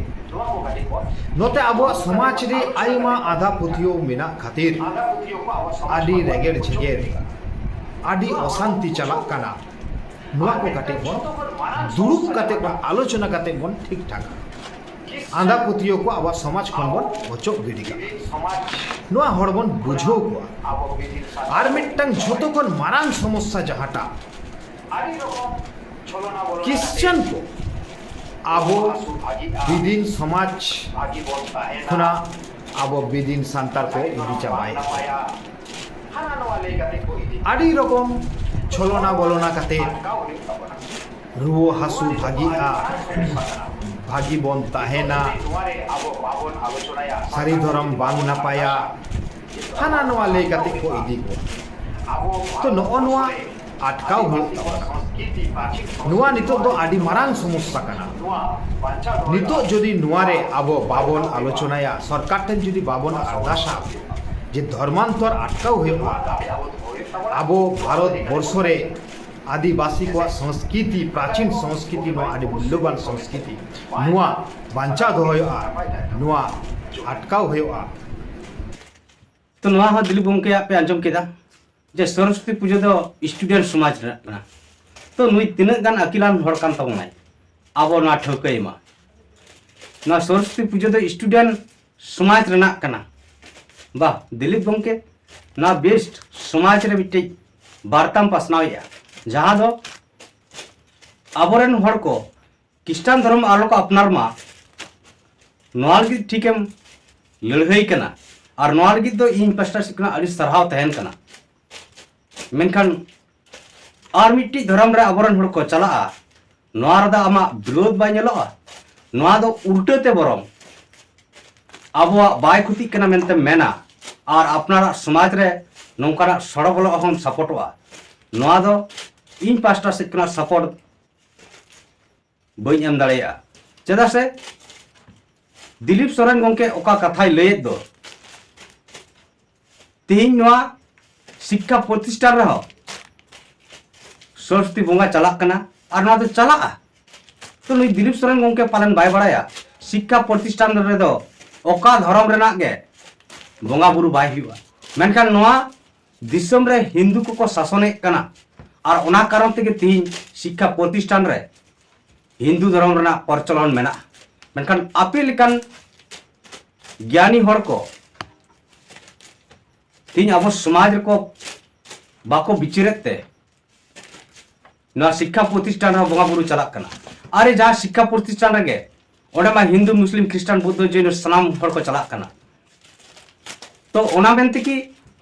ᱱᱚᱛᱮ ᱟᱵᱚᱣᱟᱜ ᱥᱚᱢᱟᱡᱽ ᱨᱮ ᱟᱭᱢᱟ ᱟᱸᱫᱷᱟ ᱯᱟᱹᱛᱭᱟᱹᱣ ᱢᱮᱱᱟᱜ ᱠᱷᱟᱹᱛᱤᱨ ᱟᱹᱰᱤ ᱨᱮᱜᱮᱲ ᱡᱷᱮᱜᱮᱲ, ᱟᱹᱰᱤ ᱚᱥᱟᱱᱛᱤ ᱪᱟᱞᱟᱜ ᱠᱟᱱᱟ᱾ ᱱᱚᱣᱟ ᱠᱚ ᱠᱟᱹᱴᱤᱡ ᱵᱚᱱ ᱫᱩᱲᱩᱵ ᱠᱟᱛᱮ ᱵᱚᱱ ᱟᱞᱳᱪᱚᱱᱟ ᱠᱟᱛᱮ ᱵᱚᱱ ᱴᱷᱤᱠ ᱴᱷᱟᱠᱟ᱾ ᱟᱸᱫᱷᱟ ᱯᱟᱹᱛᱭᱟᱹᱣ ᱠᱚ ᱟᱵᱚᱣᱟᱜ ᱥᱚᱢᱟᱡᱽ ᱠᱷᱚᱱ ᱵᱚᱱ ᱚᱪᱚᱜ ᱜᱤᱰᱤ ᱠᱟᱜᱼᱟ᱾ ᱱᱚᱣᱟ ᱦᱚᱲ ᱵᱚᱱ ᱵᱩᱡᱷᱟᱹᱣ ᱠᱚᱣᱟ᱾ ᱟᱨ ᱢᱤᱫᱴᱟᱝ ᱡᱷᱚᱛᱚ ᱠᱷᱚᱱ ᱢᱟᱨᱟᱝ ᱥᱚᱢᱚᱥᱥᱟ ᱡᱟᱦᱟᱸᱴᱟᱜ, ᱠᱷᱨᱤᱥᱪᱟᱱ ᱠᱚ ᱟᱵᱚ ᱵᱤᱫᱤᱱ ᱥᱚᱢᱟᱡᱽ ᱠᱷᱚᱱᱟᱜ ᱟᱵᱚ ᱵᱤᱫᱤᱱ ᱥᱟᱱᱛᱟᱲ ᱠᱚ ᱤᱫᱤ ᱪᱟᱵᱟᱭᱮᱫ ᱠᱚᱣᱟ᱾ ᱟᱹᱰᱤ ᱨᱚᱠᱚᱢ ᱪᱷᱚᱞᱚᱱᱟ ᱵᱚᱞᱚᱱᱟ ᱠᱟᱛᱮ ᱨᱩᱣᱟᱹ ᱦᱟᱹᱥᱩ ᱵᱷᱟᱹᱜᱤᱜᱼᱟ, ᱵᱷᱟᱹᱜᱤ ᱵᱚᱱ ᱛᱟᱦᱮᱱᱟ, ᱥᱟᱹᱨᱤ ᱫᱷᱚᱨᱚᱢ ᱵᱟᱝ ᱱᱟᱯᱟᱭᱟ, ᱦᱟᱱᱟ ᱱᱚᱣᱟ ᱞᱟᱹᱭ ᱠᱟᱛᱮ ᱠᱚ ᱤᱫᱤ ᱠᱚᱣᱟ᱾ ᱛᱚ, ᱱᱚᱜᱼᱚ ᱱᱚᱣᱟ ᱟᱴᱠᱟᱣ ᱦᱩᱭᱩᱜ ᱛᱟᱵᱚᱱᱟ᱾ ᱱᱚᱣᱟ ᱱᱤᱛᱚᱜ ᱫᱚ ᱟᱹᱰᱤ ᱢᱟᱨᱟᱝ ᱥᱚᱢᱚᱥᱥᱟ ᱠᱟᱱᱟ᱾ ᱱᱤᱛᱚᱜ ᱡᱩᱫᱤ ᱱᱚᱣᱟ ᱨᱮ ᱟᱵᱚ ᱵᱟᱵᱚᱱ ᱟᱞᱳᱪᱚᱱᱟᱭᱟ, ᱥᱚᱨᱠᱟᱨ ᱴᱷᱮᱱ ᱡᱩᱫᱤ ᱵᱟᱵᱚᱱ ᱟᱨᱫᱟᱥᱟ ᱡᱮ ᱫᱷᱚᱨᱢᱟᱱᱛᱚᱨ ᱟᱴᱠᱟᱣ ᱦᱩᱭᱩᱜᱼᱟ, ᱟᱵᱚ ᱵᱷᱟᱨᱚᱛ ᱵᱚᱨᱥᱚ ᱨᱮ ᱟᱹᱫᱤᱵᱟᱹᱥᱤ ᱠᱚᱣᱟᱜ ᱥᱚᱝᱥᱠᱨᱤᱛᱤ, ᱯᱨᱟᱪᱤᱱ ᱥᱚᱝᱥᱠᱨᱤᱛᱤ, ᱱᱚᱣᱟ ᱟᱹᱰᱤ ᱢᱩᱞᱞᱚᱵᱟᱱ ᱥᱚᱝᱥᱠᱨᱤᱛᱤ, ᱱᱚᱣᱟ ᱵᱟᱧᱪᱟᱣ ᱫᱚᱦᱚ ᱦᱩᱭᱩᱜᱼᱟ, ᱱᱚᱣᱟ ᱟᱴᱠᱟᱣ ᱦᱩᱭᱩᱜᱼᱟ᱾ ᱛᱚ, ᱱᱚᱣᱟ ᱦᱚᱸ ᱫᱤᱞᱤᱯ ᱜᱚᱢᱠᱮᱭᱟᱜ ᱯᱮ ᱟᱸᱡᱚᱢ ᱠᱮᱫᱟ ᱡᱮ ᱥᱚᱨᱚᱥᱚᱛᱤ ᱯᱩᱡᱟᱹ ᱫᱚ ᱥᱴᱩᱰᱮᱱᱴ ᱥᱚᱢᱟᱡᱽ ᱨᱮᱱᱟᱜ ᱠᱟᱱᱟ᱾ ᱛᱚ, ᱱᱩᱭ ᱛᱤᱱᱟᱹᱜ ᱜᱟᱱ ᱟᱹᱠᱤᱞᱟᱱ ᱦᱚᱲ ᱠᱟᱱ ᱛᱟᱵᱚᱱᱟᱭ, ᱟᱵᱚ ᱱᱚᱣᱟ ᱴᱷᱟᱹᱣᱠᱟᱹᱭ ᱢᱟ᱾ ᱱᱚᱣᱟ ᱥᱚᱨᱚᱥᱚᱛᱤ ᱯᱩᱡᱟᱹ ᱫᱚ ᱥᱴᱩᱰᱮᱱᱴ ᱥᱚᱢᱟᱡᱽ ᱨᱮᱱᱟᱜ ᱠᱟᱱᱟ᱾ ᱵᱟ, ᱫᱤᱞᱤᱯ ᱜᱚᱢᱠᱮ, ᱱᱚᱣᱟ ᱵᱮᱥᱴ ᱥᱚᱢᱟᱡᱽ ᱨᱮ ᱢᱤᱫᱴᱤᱡ ᱵᱟᱨᱛᱟᱢ ᱯᱟᱥᱱᱟᱣᱮᱫᱼᱟ, ᱡᱟᱦᱟᱸ ᱫᱚ ᱟᱵᱚᱨᱮᱱ ᱦᱚᱲ ᱠᱚ ᱠᱷᱨᱤᱥᱴᱟᱱ ᱫᱷᱚᱨᱚᱢ ᱟᱞᱚ ᱠᱚ ᱟᱯᱱᱟᱨ ᱢᱟ, ᱱᱚᱣᱟ ᱞᱟᱹᱜᱤᱫ ᱴᱷᱤᱠᱮᱢ ᱞᱟᱹᱲᱦᱟᱹᱭ ᱠᱟᱱᱟ᱾ ᱟᱨ ᱱᱚᱣᱟ ᱞᱟᱹᱜᱤᱫ ᱫᱚ ᱤᱧ ᱯᱟᱥᱴᱟ ᱥᱮᱫ ᱠᱷᱚᱱᱟᱜ ᱟᱹᱰᱤ ᱥᱟᱨᱦᱟᱣ ᱛᱟᱦᱮᱱ ᱠᱟᱱᱟ᱾ ᱢᱮᱱᱠᱷᱟᱱ ᱟᱨ ᱢᱤᱫᱴᱤᱡ ᱫᱷᱚᱨᱚᱢ ᱨᱮ ᱟᱵᱚᱨᱮᱱ ᱦᱚᱲ ᱠᱚ ᱪᱟᱞᱟᱜᱼᱟ, ᱱᱚᱣᱟ ᱨᱮᱫᱚ ᱟᱢᱟᱜ ᱵᱤᱨᱳᱫᱷ ᱵᱟᱭ ᱧᱮᱞᱚᱜᱼᱟ? ᱱᱚᱣᱟ ᱫᱚ ᱩᱞᱴᱟᱹ ᱛᱮ ᱵᱚᱨᱚᱝ ᱟᱵᱚᱣᱟᱜ ᱵᱟᱭ ᱠᱷᱚᱛᱤᱜ ᱠᱟᱱᱟ ᱢᱮᱱᱛᱮᱢ ᱢᱮᱱᱟ, ᱟᱨ ᱟᱯᱱᱟᱨᱟᱜ ᱥᱚᱢᱟᱡᱽ ᱨᱮ ᱱᱚᱝᱠᱟᱱᱟᱜ ᱥᱚᱲᱚ ᱵᱚᱞᱚᱜ ᱦᱚᱸᱢ ᱥᱟᱯᱳᱨᱴᱚᱜᱼᱟ᱾ ᱱᱚᱣᱟ ᱫᱚ ᱤᱧ ᱯᱟᱥᱴᱟ ᱥᱮᱫ ᱠᱷᱚᱱᱟᱜ ᱥᱟᱯᱳᱨᱴ ᱵᱟᱹᱧ ᱮᱢ ᱫᱟᱲᱮᱭᱟᱜᱼᱟ᱾ ᱪᱮᱫᱟᱜ ᱥᱮ ᱫᱤᱞᱤᱯ ᱥᱚᱨᱮᱱ ᱜᱚᱢᱠᱮ ᱚᱠᱟ ᱠᱟᱛᱷᱟᱭ ᱞᱟᱹᱭᱮᱫ ᱫᱚ, ᱛᱮᱦᱮᱧ ᱱᱚᱣᱟ ᱥᱤᱠᱠᱷᱟ ᱯᱨᱚᱛᱤᱥᱴᱷᱟᱱ ᱨᱮᱦᱚᱸ ᱥᱚᱨᱚᱥᱚᱛᱤ ᱵᱚᱸᱜᱟ ᱪᱟᱞᱟᱜ ᱠᱟᱱᱟ, ᱟᱨ ᱱᱚᱣᱟ ᱫᱚ ᱪᱟᱞᱟᱜᱼᱟ᱾ ᱛᱚ ᱱᱩᱭ ᱫᱤᱞᱤᱯ ᱥᱚᱨᱮᱱ ᱜᱚᱢᱠᱮ ᱯᱟᱞᱮᱱ ᱵᱟᱭ ᱵᱟᱲᱟᱭᱟ, ᱥᱤᱠᱠᱷᱟ ᱯᱨᱚᱛᱤᱥᱴᱷᱟᱱ ᱨᱮᱫᱚ ᱚᱠᱟ ᱫᱷᱚᱨᱚᱢ ᱨᱮᱱᱟᱜ ᱜᱮ ᱵᱚᱸᱜᱟ ᱵᱩᱨᱩ ᱵᱟᱭ ᱦᱩᱭᱩᱜᱼᱟ᱾ ᱢᱮᱱᱠᱷᱟᱱ ᱱᱚᱣᱟ ᱫᱤᱥᱚᱢ ᱨᱮ ᱦᱤᱱᱫᱩ ᱠᱚᱠᱚ ᱥᱟᱥᱚᱱᱮᱫ ᱠᱟᱱᱟ, ᱟᱨ ᱚᱱᱟ ᱠᱟᱨᱚᱱ ᱛᱮᱜᱮ ᱛᱤᱦᱤᱧ ᱥᱤᱠᱠᱷᱟ ᱯᱨᱚᱛᱤᱥᱴᱷᱟᱱ ᱨᱮ ᱦᱤᱱᱫᱩ ᱫᱷᱚᱨᱚᱢ ᱨᱮᱱᱟᱜ ᱯᱨᱚᱪᱚᱞᱚᱱ ᱢᱮᱱᱟᱜᱼᱟ᱾ ᱢᱮᱱᱠᱷᱟᱱ ᱟᱯᱮ ᱞᱮᱠᱟᱱ ᱜᱮᱭᱟᱱᱤ ᱦᱚᱲ ᱠᱚ ᱛᱤᱦᱤᱧ ᱟᱵᱚ ᱥᱚᱢᱟᱡᱽ ᱨᱮᱠᱚ ᱵᱟᱠᱚ ᱵᱤᱪᱟᱹᱨᱮᱫ ᱛᱮ ᱱᱚᱣᱟ ᱥᱤᱠᱠᱷᱟ ᱯᱨᱚᱛᱤᱥᱴᱷᱟᱱ ᱨᱮᱦᱚᱸ ᱵᱚᱸᱜᱟ ᱵᱩᱨᱩ ᱪᱟᱞᱟᱜ ᱠᱟᱱᱟ᱾ ᱟᱨᱮ, ᱡᱟᱦᱟᱸ ᱥᱤᱠᱠᱷᱟ ᱯᱨᱚᱛᱤᱥᱴᱷᱟᱱ ᱨᱮᱜᱮ, ᱚᱸᱰᱮ ᱢᱟ ᱦᱤᱱᱫᱩ, ᱢᱩᱥᱞᱤᱢ, ᱠᱷᱨᱤᱥᱴᱟᱱ, ᱵᱩᱫᱽᱫᱷᱚ, ᱡᱚᱭᱱᱚ ᱥᱟᱱᱟᱢ ᱦᱚᱲ ᱠᱚ ᱪᱟᱞᱟᱜ ᱠᱟᱱᱟ᱾ ᱛᱚ ᱚᱱᱟ ᱢᱮᱱᱛᱮ ᱠᱤ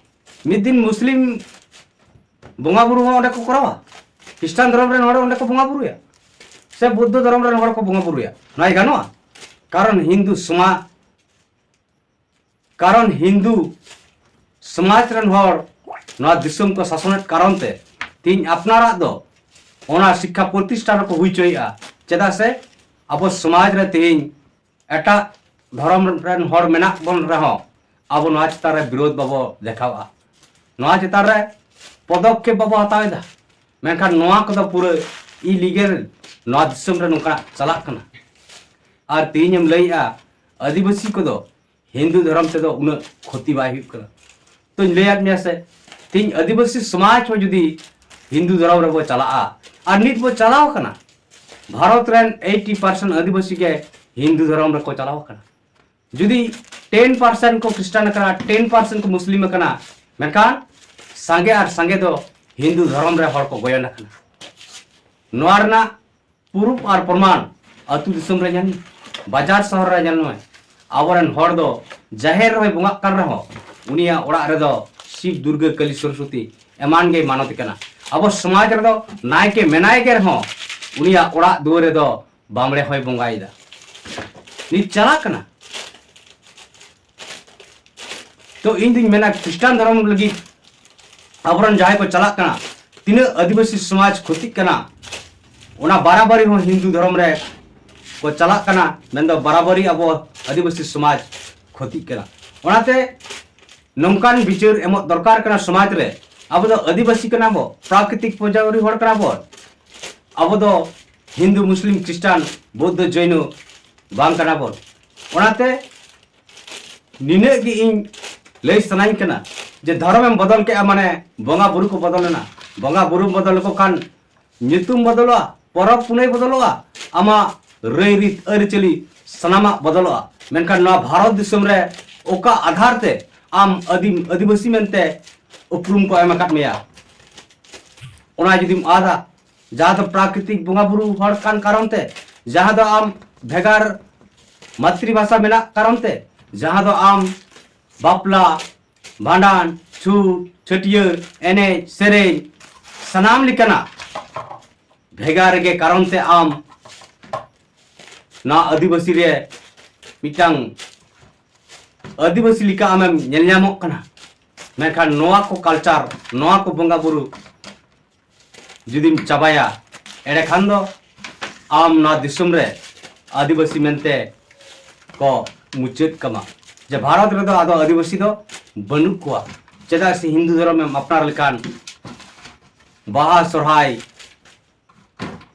ᱢᱤᱫ ᱫᱤᱱ ᱢᱩᱥᱞᱤᱢ ᱵᱚᱸᱜᱟ ᱵᱩᱨᱩ ᱦᱚᱸ ᱚᱸᱰᱮ ᱠᱚ ᱠᱚᱨᱟᱣᱟ, ᱠᱷᱨᱤᱥᱴᱟᱱ ᱫᱷᱚᱨᱚᱢ ᱨᱮᱱ ᱦᱚᱲ ᱚᱸᱰᱮ ᱠᱚ ᱵᱚᱸᱜᱟ ᱵᱩᱨᱩᱭᱟ, ᱥᱮ ᱵᱩᱫᱽᱫᱷᱚ ᱫᱷᱚᱨᱚᱢ ᱨᱮᱱ ᱦᱚᱲ ᱠᱚ ᱵᱚᱸᱜᱟ ᱵᱩᱨᱩᱭᱟ? ᱱᱚᱣᱟ ᱜᱟᱱᱚᱜᱼᱟ? ᱠᱟᱨᱚᱱ ᱦᱤᱱᱫᱩ ᱥᱚᱢᱟᱡᱽ ᱠᱟᱨᱚᱱ ᱦᱤᱱᱫᱩ ᱥᱚᱢᱟᱡᱽ ᱨᱮᱱ ᱦᱚᱲ ᱱᱚᱣᱟ ᱫᱤᱥᱚᱢ ᱠᱚ ᱥᱟᱥᱚᱱᱮᱫ ᱠᱟᱨᱚᱱ ᱛᱮ ᱛᱮᱦᱮᱧ ᱟᱯᱱᱟᱨᱟᱜ ᱫᱚ ᱚᱱᱟ ᱥᱤᱠᱠᱷᱟ ᱯᱨᱚᱛᱤᱥᱴᱷᱟᱱ ᱨᱮᱠᱚ ᱦᱩᱭ ᱦᱚᱪᱚᱭᱮᱫᱼᱟ᱾ ᱪᱮᱫᱟᱜ ᱥᱮ ᱟᱵᱚ ᱥᱚᱢᱟᱡᱽ ᱨᱮ ᱛᱮᱦᱮᱧ ᱮᱴᱟᱜ ᱫᱷᱚᱨᱚᱢ ᱨᱮᱱ ᱦᱚᱲ ᱢᱮᱱᱟᱜ ᱵᱚᱱ ᱨᱮᱦᱚᱸ ᱟᱵᱚ ᱱᱚᱣᱟ ᱪᱮᱛᱟᱱ ᱨᱮ ᱵᱤᱨᱳᱫᱷ ᱵᱟᱵᱚ ᱫᱮᱠᱷᱟᱣᱟ, ᱱᱚᱣᱟ ᱪᱮᱛᱟᱱ ᱨᱮ ᱯᱚᱫᱚᱠᱷᱮᱯ ᱵᱟᱵᱚ ᱦᱟᱛᱟᱣ ᱮᱫᱟ᱾ ᱢᱮᱱᱠᱷᱟᱱ ᱱᱚᱣᱟ ᱠᱚᱫᱚ ᱯᱩᱨᱟᱹ ᱤᱞᱤᱜᱮᱞ, ᱱᱚᱣᱟ ᱫᱤᱥᱚᱢ ᱨᱮ ᱱᱚᱝᱠᱟ ᱪᱟᱞᱟᱜ ᱠᱟᱱᱟ᱾ ᱟᱨ ᱛᱮᱦᱮᱧ ᱮᱢ ᱞᱟᱹᱭᱮᱜᱼᱟ ᱟᱹᱫᱤᱵᱟᱹᱥᱤ ᱠᱚᱫᱚ ᱦᱤᱱᱫᱩ ᱫᱷᱚᱨᱚᱢ ᱛᱮᱫᱚ ᱩᱱᱟᱹᱜ ᱠᱷᱚᱛᱤ ᱵᱟᱭ ᱦᱩᱭᱩᱜ ᱠᱟᱱᱟ᱾ ᱛᱚᱧ ᱞᱟᱹᱭᱟᱫ ᱢᱮᱭᱟ ᱥᱮ, ᱛᱮᱦᱮᱧ ᱟᱹᱫᱤᱵᱟᱹᱥᱤ ᱥᱚᱢᱟᱡᱽ ᱦᱚᱸ ᱡᱩᱫᱤ ᱦᱤᱱᱫᱩ ᱫᱷᱚᱨᱚᱢ ᱨᱮᱵᱚ ᱪᱟᱞᱟᱜᱼᱟ, ᱟᱨ ᱱᱤᱛ ᱵᱚ ᱪᱟᱞᱟᱣ ᱠᱟᱱᱟ, ᱵᱷᱟᱨᱚᱛ ᱨᱮᱱ ᱮᱭᱤᱴᱤ ᱯᱟᱨᱥᱮᱱᱴ ᱟᱹᱫᱤᱵᱟᱹᱥᱤ ᱜᱮ ᱦᱤᱱᱫᱩ ᱫᱷᱚᱨᱚᱢ ᱨᱮᱠᱚ ᱪᱟᱞᱟᱣ ᱠᱟᱱᱟ᱾ ᱡᱩᱫᱤ ᱴᱮᱱ ᱯᱟᱨᱥᱮᱱᱴ ᱠᱚ ᱠᱷᱨᱤᱥᱴᱟᱱ ᱟᱠᱟᱱᱟ, ᱴᱮᱱ ᱯᱟᱨᱥᱮᱱᱴ ᱠᱚ ᱢᱩᱥᱞᱤᱢ ᱟᱠᱟᱱᱟ, ᱢᱮᱱᱠᱷᱟᱱ ᱥᱟᱸᱜᱮ ᱟᱨ ᱥᱟᱸᱜᱮ ᱫᱚ ᱦᱤᱱᱫᱩ ᱫᱷᱚᱨᱚᱢ ᱨᱮ ᱦᱚᱲ ᱠᱚ ᱜᱚᱭᱚᱱ ᱟᱠᱟᱱᱟ᱾ ᱱᱚᱣᱟ ᱨᱮᱱᱟᱜ ᱯᱩᱨᱩᱵ ᱟᱨ ᱯᱨᱚᱢᱟᱱ ᱟᱹᱛᱩ ᱫᱤᱥᱚᱢ ᱨᱮ ᱧᱮᱞ ᱢᱮ, ᱵᱟᱡᱟᱨ ᱥᱚᱦᱚᱨ ᱨᱮ ᱧᱮᱞ ᱢᱮ, ᱟᱵᱚᱨᱮᱱ ᱦᱚᱲ ᱫᱚ ᱡᱟᱦᱮᱨ ᱨᱮᱦᱚᱸᱭ ᱵᱚᱸᱜᱟᱜ ᱠᱟᱱ ᱨᱮᱦᱚᱸ ᱩᱱᱤᱭᱟᱜ ᱚᱲᱟᱜ ᱨᱮᱫᱚ ᱥᱤᱵ, ᱫᱩᱨᱜᱟᱹ, ᱠᱟᱹᱞᱤ, ᱥᱚᱨᱚᱥᱚᱛᱤ ᱮᱢᱟᱱ ᱜᱮᱭ ᱢᱟᱱᱚᱛ ᱠᱟᱱᱟ᱾ ᱟᱵᱚ ᱥᱚᱢᱟᱡᱽ ᱨᱮᱫᱚ ᱱᱟᱭᱠᱮ ᱢᱮᱱᱟᱭ ᱜᱮ ᱨᱮᱦᱚᱸ ᱩᱱᱤᱭᱟᱜ ᱚᱲᱟᱜ ᱫᱩᱣᱟᱹᱨ ᱨᱮᱫᱚ ᱵᱟᱢᱲᱮ ᱦᱚᱸᱭ ᱵᱚᱸᱜᱟᱭᱮᱫᱟ᱾ ᱱᱤᱛ ᱪᱟᱞᱟᱜ ᱠᱟᱱᱟ᱾ ᱛᱚ ᱤᱧ ᱫᱩᱧ ᱢᱮᱱᱟ ᱠᱷᱨᱤᱥᱴᱟᱱ ᱫᱷᱚᱨᱚᱢ ᱞᱟᱹᱜᱤᱫ ᱟᱵᱚᱨᱮᱱ ᱡᱟᱦᱟᱸᱭ ᱠᱚ ᱪᱟᱞᱟᱜ ᱠᱟᱱᱟ, ᱛᱤᱱᱟᱹᱜ ᱟᱹᱫᱤᱵᱟᱹᱥᱤ ᱥᱚᱢᱟᱡᱽ ᱠᱷᱚᱛᱤᱜ ᱠᱟᱱᱟ, ᱚᱱᱟ ᱵᱟᱨᱟᱵᱟᱨᱤ ᱦᱚᱸ ᱦᱤᱱᱫᱩ ᱫᱷᱚᱨᱚᱢ ᱨᱮ ᱠᱚ ᱪᱟᱞᱟᱜ ᱠᱟᱱᱟ, ᱢᱮᱱᱫᱚ ᱵᱟᱨᱟᱵᱟᱨᱤ ᱟᱵᱚ ᱟᱹᱫᱤᱵᱟᱹᱥᱤ ᱥᱚᱢᱟᱡᱽ ᱠᱷᱚᱛᱤᱜ ᱠᱟᱱᱟ᱾ ᱚᱱᱟᱛᱮ ᱱᱚᱝᱠᱟᱱ ᱵᱤᱪᱟᱹᱨ ᱮᱢᱚᱜ ᱫᱚᱨᱠᱟᱨ ᱠᱟᱱᱟ ᱥᱚᱢᱟᱡᱽ ᱨᱮ᱾ ᱟᱵᱚ ᱫᱚ ᱟᱹᱫᱤᱵᱟᱹᱥᱤ ᱠᱟᱱᱟ ᱵᱚ, ᱯᱨᱟᱠᱨᱤᱛᱤᱠ ᱯᱩᱡᱟᱹᱨᱤ ᱦᱚᱲ ᱠᱟᱱᱟ ᱵᱚᱱ᱾ ᱟᱵᱚ ᱫᱚ ᱦᱤᱱᱫᱩ, ᱢᱩᱥᱞᱤᱢ, ᱠᱷᱨᱤᱥᱴᱟᱱ, ᱵᱳᱫᱽᱫᱷᱚ, ᱡᱚᱭᱱᱚ ᱵᱟᱝ ᱠᱟᱱᱟ ᱵᱚᱱ᱾ ᱚᱱᱟᱛᱮ ᱱᱤᱱᱟᱹᱜ ᱜᱮ ᱤᱧ ᱞᱟᱹᱭ ᱥᱟᱱᱟᱧ ᱠᱟᱱᱟ ᱡᱮ ᱫᱷᱚᱨᱚᱢᱮᱢ ᱵᱚᱫᱚᱞ ᱠᱮᱜᱼᱟ, ᱢᱟᱱᱮ ᱵᱚᱸᱜᱟ ᱵᱩᱨᱩ ᱠᱚ ᱵᱚᱫᱚᱞ ᱮᱱᱟ᱾ ᱵᱚᱸᱜᱟ ᱵᱩᱨᱩᱢ ᱵᱚᱫᱚᱞ ᱞᱮᱠᱚ ᱠᱷᱟᱱ ᱧᱩᱛᱩᱢ ᱵᱚᱫᱚᱞᱚᱜᱼᱟ, ᱯᱚᱨᱚᱵᱽ ᱯᱩᱱᱟᱹᱭ ᱵᱚᱫᱚᱞᱚᱜᱼᱟ, ᱟᱢᱟᱜ ᱨᱟᱹᱭ ᱨᱤᱛ ᱟᱹᱨᱤᱪᱟᱹᱞᱤ ᱥᱟᱱᱟᱢᱟᱜ ᱵᱚᱫᱚᱞᱚᱜᱼᱟ᱾ ᱢᱮᱱᱠᱷᱟᱱ ᱱᱚᱣᱟ ᱵᱷᱟᱨᱚᱛ ᱫᱤᱥᱚᱢ ᱨᱮ ᱚᱠᱟ ᱟᱫᱷᱟᱨ ᱛᱮ ᱟᱢ ᱟᱹᱫᱤᱢ, ᱟᱹᱫᱤᱵᱟᱹᱥᱤ ᱢᱮᱱᱛᱮ ᱩᱯᱨᱩᱢ ᱠᱚ ᱮᱢ ᱟᱠᱟᱫ ᱢᱮᱭᱟ, ᱚᱱᱟ ᱡᱩᱫᱤᱢ ᱟᱫᱟ, ᱡᱟᱦᱟᱸ ᱫᱚ ᱯᱨᱟᱠᱨᱤᱛᱤᱠ ᱵᱚᱸᱜᱟ ᱵᱩᱨᱩ ᱦᱚᱲ ᱠᱟᱱ ᱠᱟᱨᱚᱱ ᱛᱮ, ᱡᱟᱦᱟᱸ ᱫᱚ ᱟᱢ ᱵᱷᱮᱜᱟᱨ ᱢᱟᱛᱨᱤ ᱵᱷᱟᱥᱟ ᱢᱮᱱᱟᱜ ᱠᱟᱨᱚᱱ ᱛᱮ, ᱡᱟᱦᱟᱸ ᱫᱚ ᱟᱢ ᱵᱟᱯᱞᱟ, ᱵᱷᱟᱸᱰᱟᱱ, ᱪᱷᱩᱛ, ᱪᱷᱟᱹᱴᱭᱟᱹᱨ, ᱮᱱᱮᱡ ᱥᱮᱨᱮᱧ, ᱥᱟᱱᱟᱢ ᱞᱮᱠᱟᱱᱟᱜ ᱵᱷᱮᱜᱟᱨ ᱜᱮ ᱠᱟᱨᱚᱱ ᱛᱮ ᱟᱢ ᱱᱚᱣᱟ ᱟᱹᱫᱤᱵᱟᱹᱥᱤ ᱨᱮ ᱢᱤᱫᱴᱟᱝ ᱟᱹᱫᱤᱵᱟᱹᱥᱤ ᱞᱮᱠᱟ ᱟᱢᱮᱢ ᱧᱮᱞ ᱧᱟᱢᱚᱜ ᱠᱟᱱᱟ᱾ ᱢᱮᱱᱠᱷᱟᱱ ᱱᱚᱣᱟ ᱠᱚ ᱠᱟᱞᱪᱟᱨ, ᱱᱚᱣᱟ ᱠᱚ ᱵᱚᱸᱜᱟ ᱵᱩᱨᱩ ᱡᱩᱫᱤᱢ ᱪᱟᱵᱟᱭᱟ, ᱮᱸᱰᱮᱠᱷᱟᱱ ᱫᱚ ᱟᱢ ᱱᱚᱣᱟ ᱫᱤᱥᱚᱢ ᱨᱮ ᱟᱹᱫᱤᱵᱟᱹᱥᱤ ᱢᱮᱱᱛᱮ ᱠᱚ ᱢᱩᱪᱟᱹᱫ ᱠᱟᱢᱟ᱾ ᱡᱮ ᱵᱷᱟᱨᱚᱛ ᱨᱮᱫᱚ ᱟᱫᱚ ᱟᱹᱫᱤᱵᱟᱹᱥᱤ ᱫᱚ ᱵᱟᱹᱱᱩᱜ ᱠᱚᱣᱟ, ᱪᱮᱫᱟᱜ ᱥᱮ ᱦᱤᱱᱫᱩ ᱫᱷᱚᱨᱚᱢ ᱮᱢ ᱟᱯᱱᱟᱨ ᱞᱮᱠᱷᱟᱱ ᱵᱟᱦᱟ, ᱥᱚᱨᱦᱟᱭ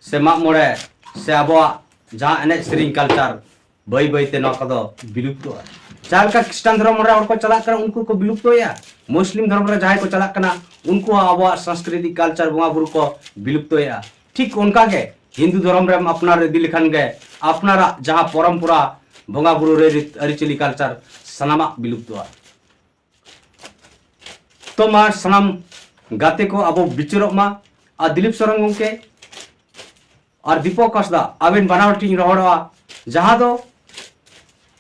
ᱥᱮ ᱢᱟᱜ ᱢᱚᱬᱮ ᱥᱮ ᱟᱵᱚᱣᱟᱜ ᱡᱟᱦᱟᱸ ᱮᱱᱮᱡ ᱥᱮᱨᱮᱧ ᱠᱟᱞᱪᱟᱨ, ᱵᱟᱹᱭ ᱵᱟᱹᱭ ᱛᱮ ᱱᱚᱣᱟ ᱠᱚᱫᱚ ᱵᱤᱞᱩᱯᱛᱚᱜᱼᱟ᱾ ᱡᱟᱦᱟᱸ ᱞᱮᱠᱟ ᱠᱷᱨᱤᱥᱴᱟᱱ ᱫᱷᱚᱨᱚᱢ ᱨᱮ ᱦᱚᱲ ᱠᱚ ᱪᱟᱞᱟᱜ ᱠᱟᱱᱟ, ᱩᱱᱠᱩ ᱠᱚ ᱵᱤᱞᱩᱯᱛᱚᱭᱮᱫᱼᱟ᱾ ᱢᱩᱥᱞᱤᱢ ᱫᱷᱚᱨᱚᱢ ᱨᱮ ᱡᱟᱦᱟᱸᱭ ᱠᱚ ᱪᱟᱞᱟᱜ ᱠᱟᱱᱟ, ᱩᱱᱠᱩ ᱦᱚᱸ ᱟᱵᱚᱣᱟᱜ ᱥᱟᱝᱥᱠᱨᱤᱛᱤᱠ ᱠᱟᱞᱪᱟᱨ, ᱵᱚᱸᱜᱟ ᱵᱩᱨᱩ ᱠᱚ ᱵᱤᱞᱩᱯᱛᱚᱭᱮᱫᱼᱟ᱾ ᱴᱷᱤᱠ ᱚᱱᱠᱟ ᱜᱮ ᱦᱤᱱᱫᱩ ᱫᱷᱚᱨᱚᱢ ᱨᱮᱢ ᱟᱯᱱᱟᱨ ᱤᱫᱤ ᱞᱮᱠᱷᱟᱱ ᱜᱮ ᱟᱯᱱᱟᱨᱟᱜ ᱡᱟᱦᱟᱸ ᱯᱚᱨᱚᱢᱯᱚᱨᱟ, ᱵᱚᱸᱜᱟ ᱵᱩᱨᱩ ᱨᱟᱹᱭ ᱨᱤᱛ, ᱟᱹᱨᱤᱪᱟᱹᱞᱤ ᱠᱟᱞᱪᱟᱨ, ᱥᱟᱱᱟᱢᱟᱜ ᱵᱤᱞᱩᱯᱛᱚᱜᱼᱟ᱾ ᱛᱚ ᱢᱟ ᱥᱟᱱᱟᱢ ᱜᱟᱛᱮ ᱠᱚ ᱟᱵᱚ ᱵᱤᱪᱟᱹᱨᱚᱜ ᱢᱟ᱾ ᱟᱨ ᱫᱤᱞᱤᱯ ᱥᱚᱨᱮᱱ ᱜᱚᱢᱠᱮ ᱟᱨ ᱫᱤᱯᱚᱠ ᱦᱟᱸᱥᱫᱟ, ᱟᱵᱮᱱ ᱵᱟᱱᱟ ᱦᱚᱲ ᱴᱷᱮᱱ ᱤᱧ ᱨᱚᱲᱚᱜᱼᱟ, ᱡᱟᱦᱟᱸ ᱫᱚ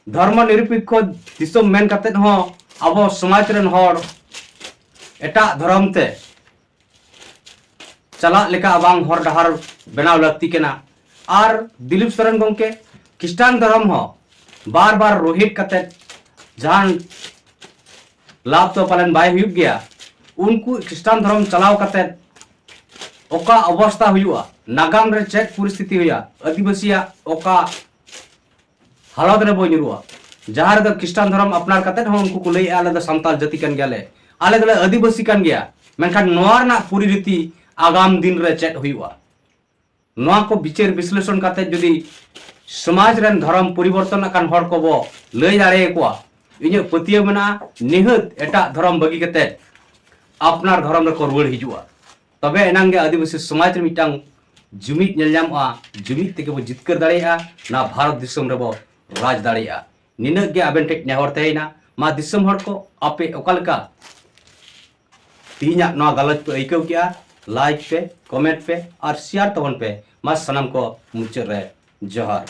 ᱫᱷᱚᱨᱢᱚ ᱱᱤᱨᱚᱯᱮᱠᱠᱷᱚ ᱫᱤᱥᱚᱢ ᱢᱮᱱ ᱠᱟᱛᱮᱫ ᱦᱚᱸ ᱟᱵᱚ ᱥᱚᱢᱟᱡᱽ ᱨᱮᱱ ᱦᱚᱲ ᱮᱴᱟᱜ ᱫᱷᱚᱨᱚᱢ ᱛᱮ ᱪᱟᱞᱟᱜ ᱞᱮᱠᱟ ᱵᱟᱝ ᱦᱚᱨ ᱰᱟᱦᱟᱨ ᱵᱮᱱᱟᱣ ᱞᱟᱹᱠᱛᱤ ᱠᱟᱱᱟ᱾ ᱟᱨ ᱫᱤᱞᱤᱯ ᱥᱚᱨᱮᱱ ᱜᱚᱢᱠᱮ ᱠᱷᱨᱤᱥᱴᱟᱱ ᱫᱷᱚᱨᱚᱢ ᱦᱚᱸ ᱵᱟᱨ ᱵᱟᱨ ᱨᱳᱦᱮᱫ ᱠᱟᱛᱮᱫ ᱡᱟᱦᱟᱱ ᱞᱟᱵᱷ ᱫᱚ ᱯᱟᱞᱮᱱ ᱵᱟᱭ ᱦᱩᱭᱩᱜ ᱜᱮᱭᱟ᱾ ᱩᱱᱠᱩ ᱠᱷᱨᱤᱥᱴᱟᱱ ᱫᱷᱚᱨᱚᱢ ᱪᱟᱞᱟᱣ ᱠᱟᱛᱮᱫ ᱚᱠᱟ ᱚᱵᱚᱥᱛᱟ ᱦᱩᱭᱩᱜᱼᱟ, ᱱᱟᱜᱟᱢ ᱨᱮ ᱪᱮᱫ ᱯᱚᱨᱤᱥᱛᱷᱤᱛᱤ ᱦᱩᱭᱩᱜᱼᱟ, ᱟᱹᱫᱤᱵᱟᱹᱥᱤᱭᱟᱜ ᱚᱠᱟ ᱦᱟᱞᱚᱛ ᱨᱮᱵᱚ ᱧᱩᱨᱩᱜᱼᱟ, ᱡᱟᱦᱟᱸ ᱨᱮᱫᱚ ᱠᱷᱨᱤᱥᱴᱟᱱ ᱫᱷᱚᱨᱚᱢ ᱟᱯᱱᱟᱨ ᱠᱟᱛᱮᱫ ᱦᱚᱸ ᱩᱱᱠᱩ ᱠᱚ ᱞᱟᱹᱭᱮᱜᱼᱟ, "ᱟᱞᱮ ᱫᱚ ᱥᱟᱱᱛᱟᱲ ᱡᱟᱹᱛᱤ ᱠᱟᱱ ᱜᱮᱭᱟᱞᱮ, ᱟᱞᱮ ᱫᱚᱞᱮ ᱟᱹᱫᱤᱵᱟᱹᱥᱤ ᱠᱟᱱ ᱜᱮᱭᱟ", ᱢᱮᱱᱠᱷᱟᱱ ᱱᱚᱣᱟ ᱨᱮᱱᱟᱜ ᱯᱚᱨᱤᱱᱚᱛᱤ ᱟᱜᱟᱢ ᱫᱤᱱ ᱨᱮ ᱪᱮᱫ ᱦᱩᱭᱩᱜᱼᱟ? ᱱᱚᱣᱟ ᱠᱚ ᱵᱤᱪᱟᱹᱨ ᱵᱤᱥᱞᱮᱥᱚᱱ ᱠᱟᱛᱮ ᱡᱩᱫᱤ ᱥᱚᱢᱟᱡᱽ ᱨᱮᱱ ᱫᱷᱚᱨᱚᱢ ᱯᱚᱨᱤᱵᱚᱨᱛᱚᱱ ᱟᱠᱟᱱ ᱦᱚᱲ ᱠᱚᱵᱚ ᱞᱟᱹᱭ ᱫᱟᱲᱮᱭᱟᱠᱚᱣᱟ, ᱤᱧᱟᱹᱜ ᱯᱟᱹᱛᱭᱟᱹᱣ ᱢᱮᱱᱟᱜᱼᱟ, ᱱᱤᱦᱟᱹᱛ ᱮᱴᱟᱜ ᱫᱷᱚᱨᱚᱢ ᱵᱟᱹᱜᱤ ᱠᱟᱛᱮ ᱟᱯᱱᱟᱨ ᱫᱷᱚᱨᱚᱢ ᱨᱮᱠᱚ ᱨᱩᱣᱟᱹᱲ ᱦᱤᱡᱩᱜᱼᱟ᱾ ᱛᱚᱵᱮ ᱮᱱᱟᱝ ᱜᱮ ᱟᱹᱫᱤᱵᱟᱹᱥᱤ ᱥᱚᱢᱟᱡᱽ ᱨᱮ ᱢᱤᱫᱴᱟᱝ ᱡᱩᱢᱤᱫ ᱧᱮᱞ ᱧᱟᱢᱚᱜᱼᱟ, ᱡᱩᱢᱤᱫ ᱛᱮᱜᱮ ᱵᱚ ᱡᱤᱛᱠᱟᱹᱨ ᱫᱟᱲᱮᱭᱟᱜᱼᱟ, ᱱᱚᱣᱟ ᱵᱷᱟᱨᱚᱛ ᱫᱤᱥᱚᱢ ᱨᱮᱵᱚ ᱨᱟᱡᱽ ᱫᱟᱲᱮᱭᱟᱜᱼᱟ᱾ ᱱᱤᱱᱟᱹᱜ ᱜᱮ ᱟᱵᱮᱱ ᱴᱷᱮᱱ ᱱᱮᱦᱚᱨ ᱛᱟᱦᱮᱸᱭᱮᱱᱟ᱾ ᱢᱟ ᱫᱤᱥᱚᱢ ᱦᱚᱲ ᱠᱚ, ᱟᱯᱮ ᱚᱠᱟ ᱞᱮᱠᱟ ᱛᱮᱦᱮᱧᱟᱜ ᱱᱚᱣᱟ ᱜᱟᱞᱚᱪ ᱯᱮ ᱟᱹᱭᱠᱟᱹᱣ ᱠᱮᱜᱼᱟ, ᱞᱟᱭᱤᱠ ᱯᱮ, ᱠᱚᱢᱮᱱᱴ ᱯᱮ ᱟᱨ ᱥᱮᱭᱟᱨ ᱛᱟᱵᱚᱱ ᱯᱮ᱾ ᱢᱟ ᱥᱟᱱᱟᱢ ᱠᱚ ᱢᱩᱪᱟᱹᱫ ᱨᱮ ᱡᱚᱦᱟᱨ᱾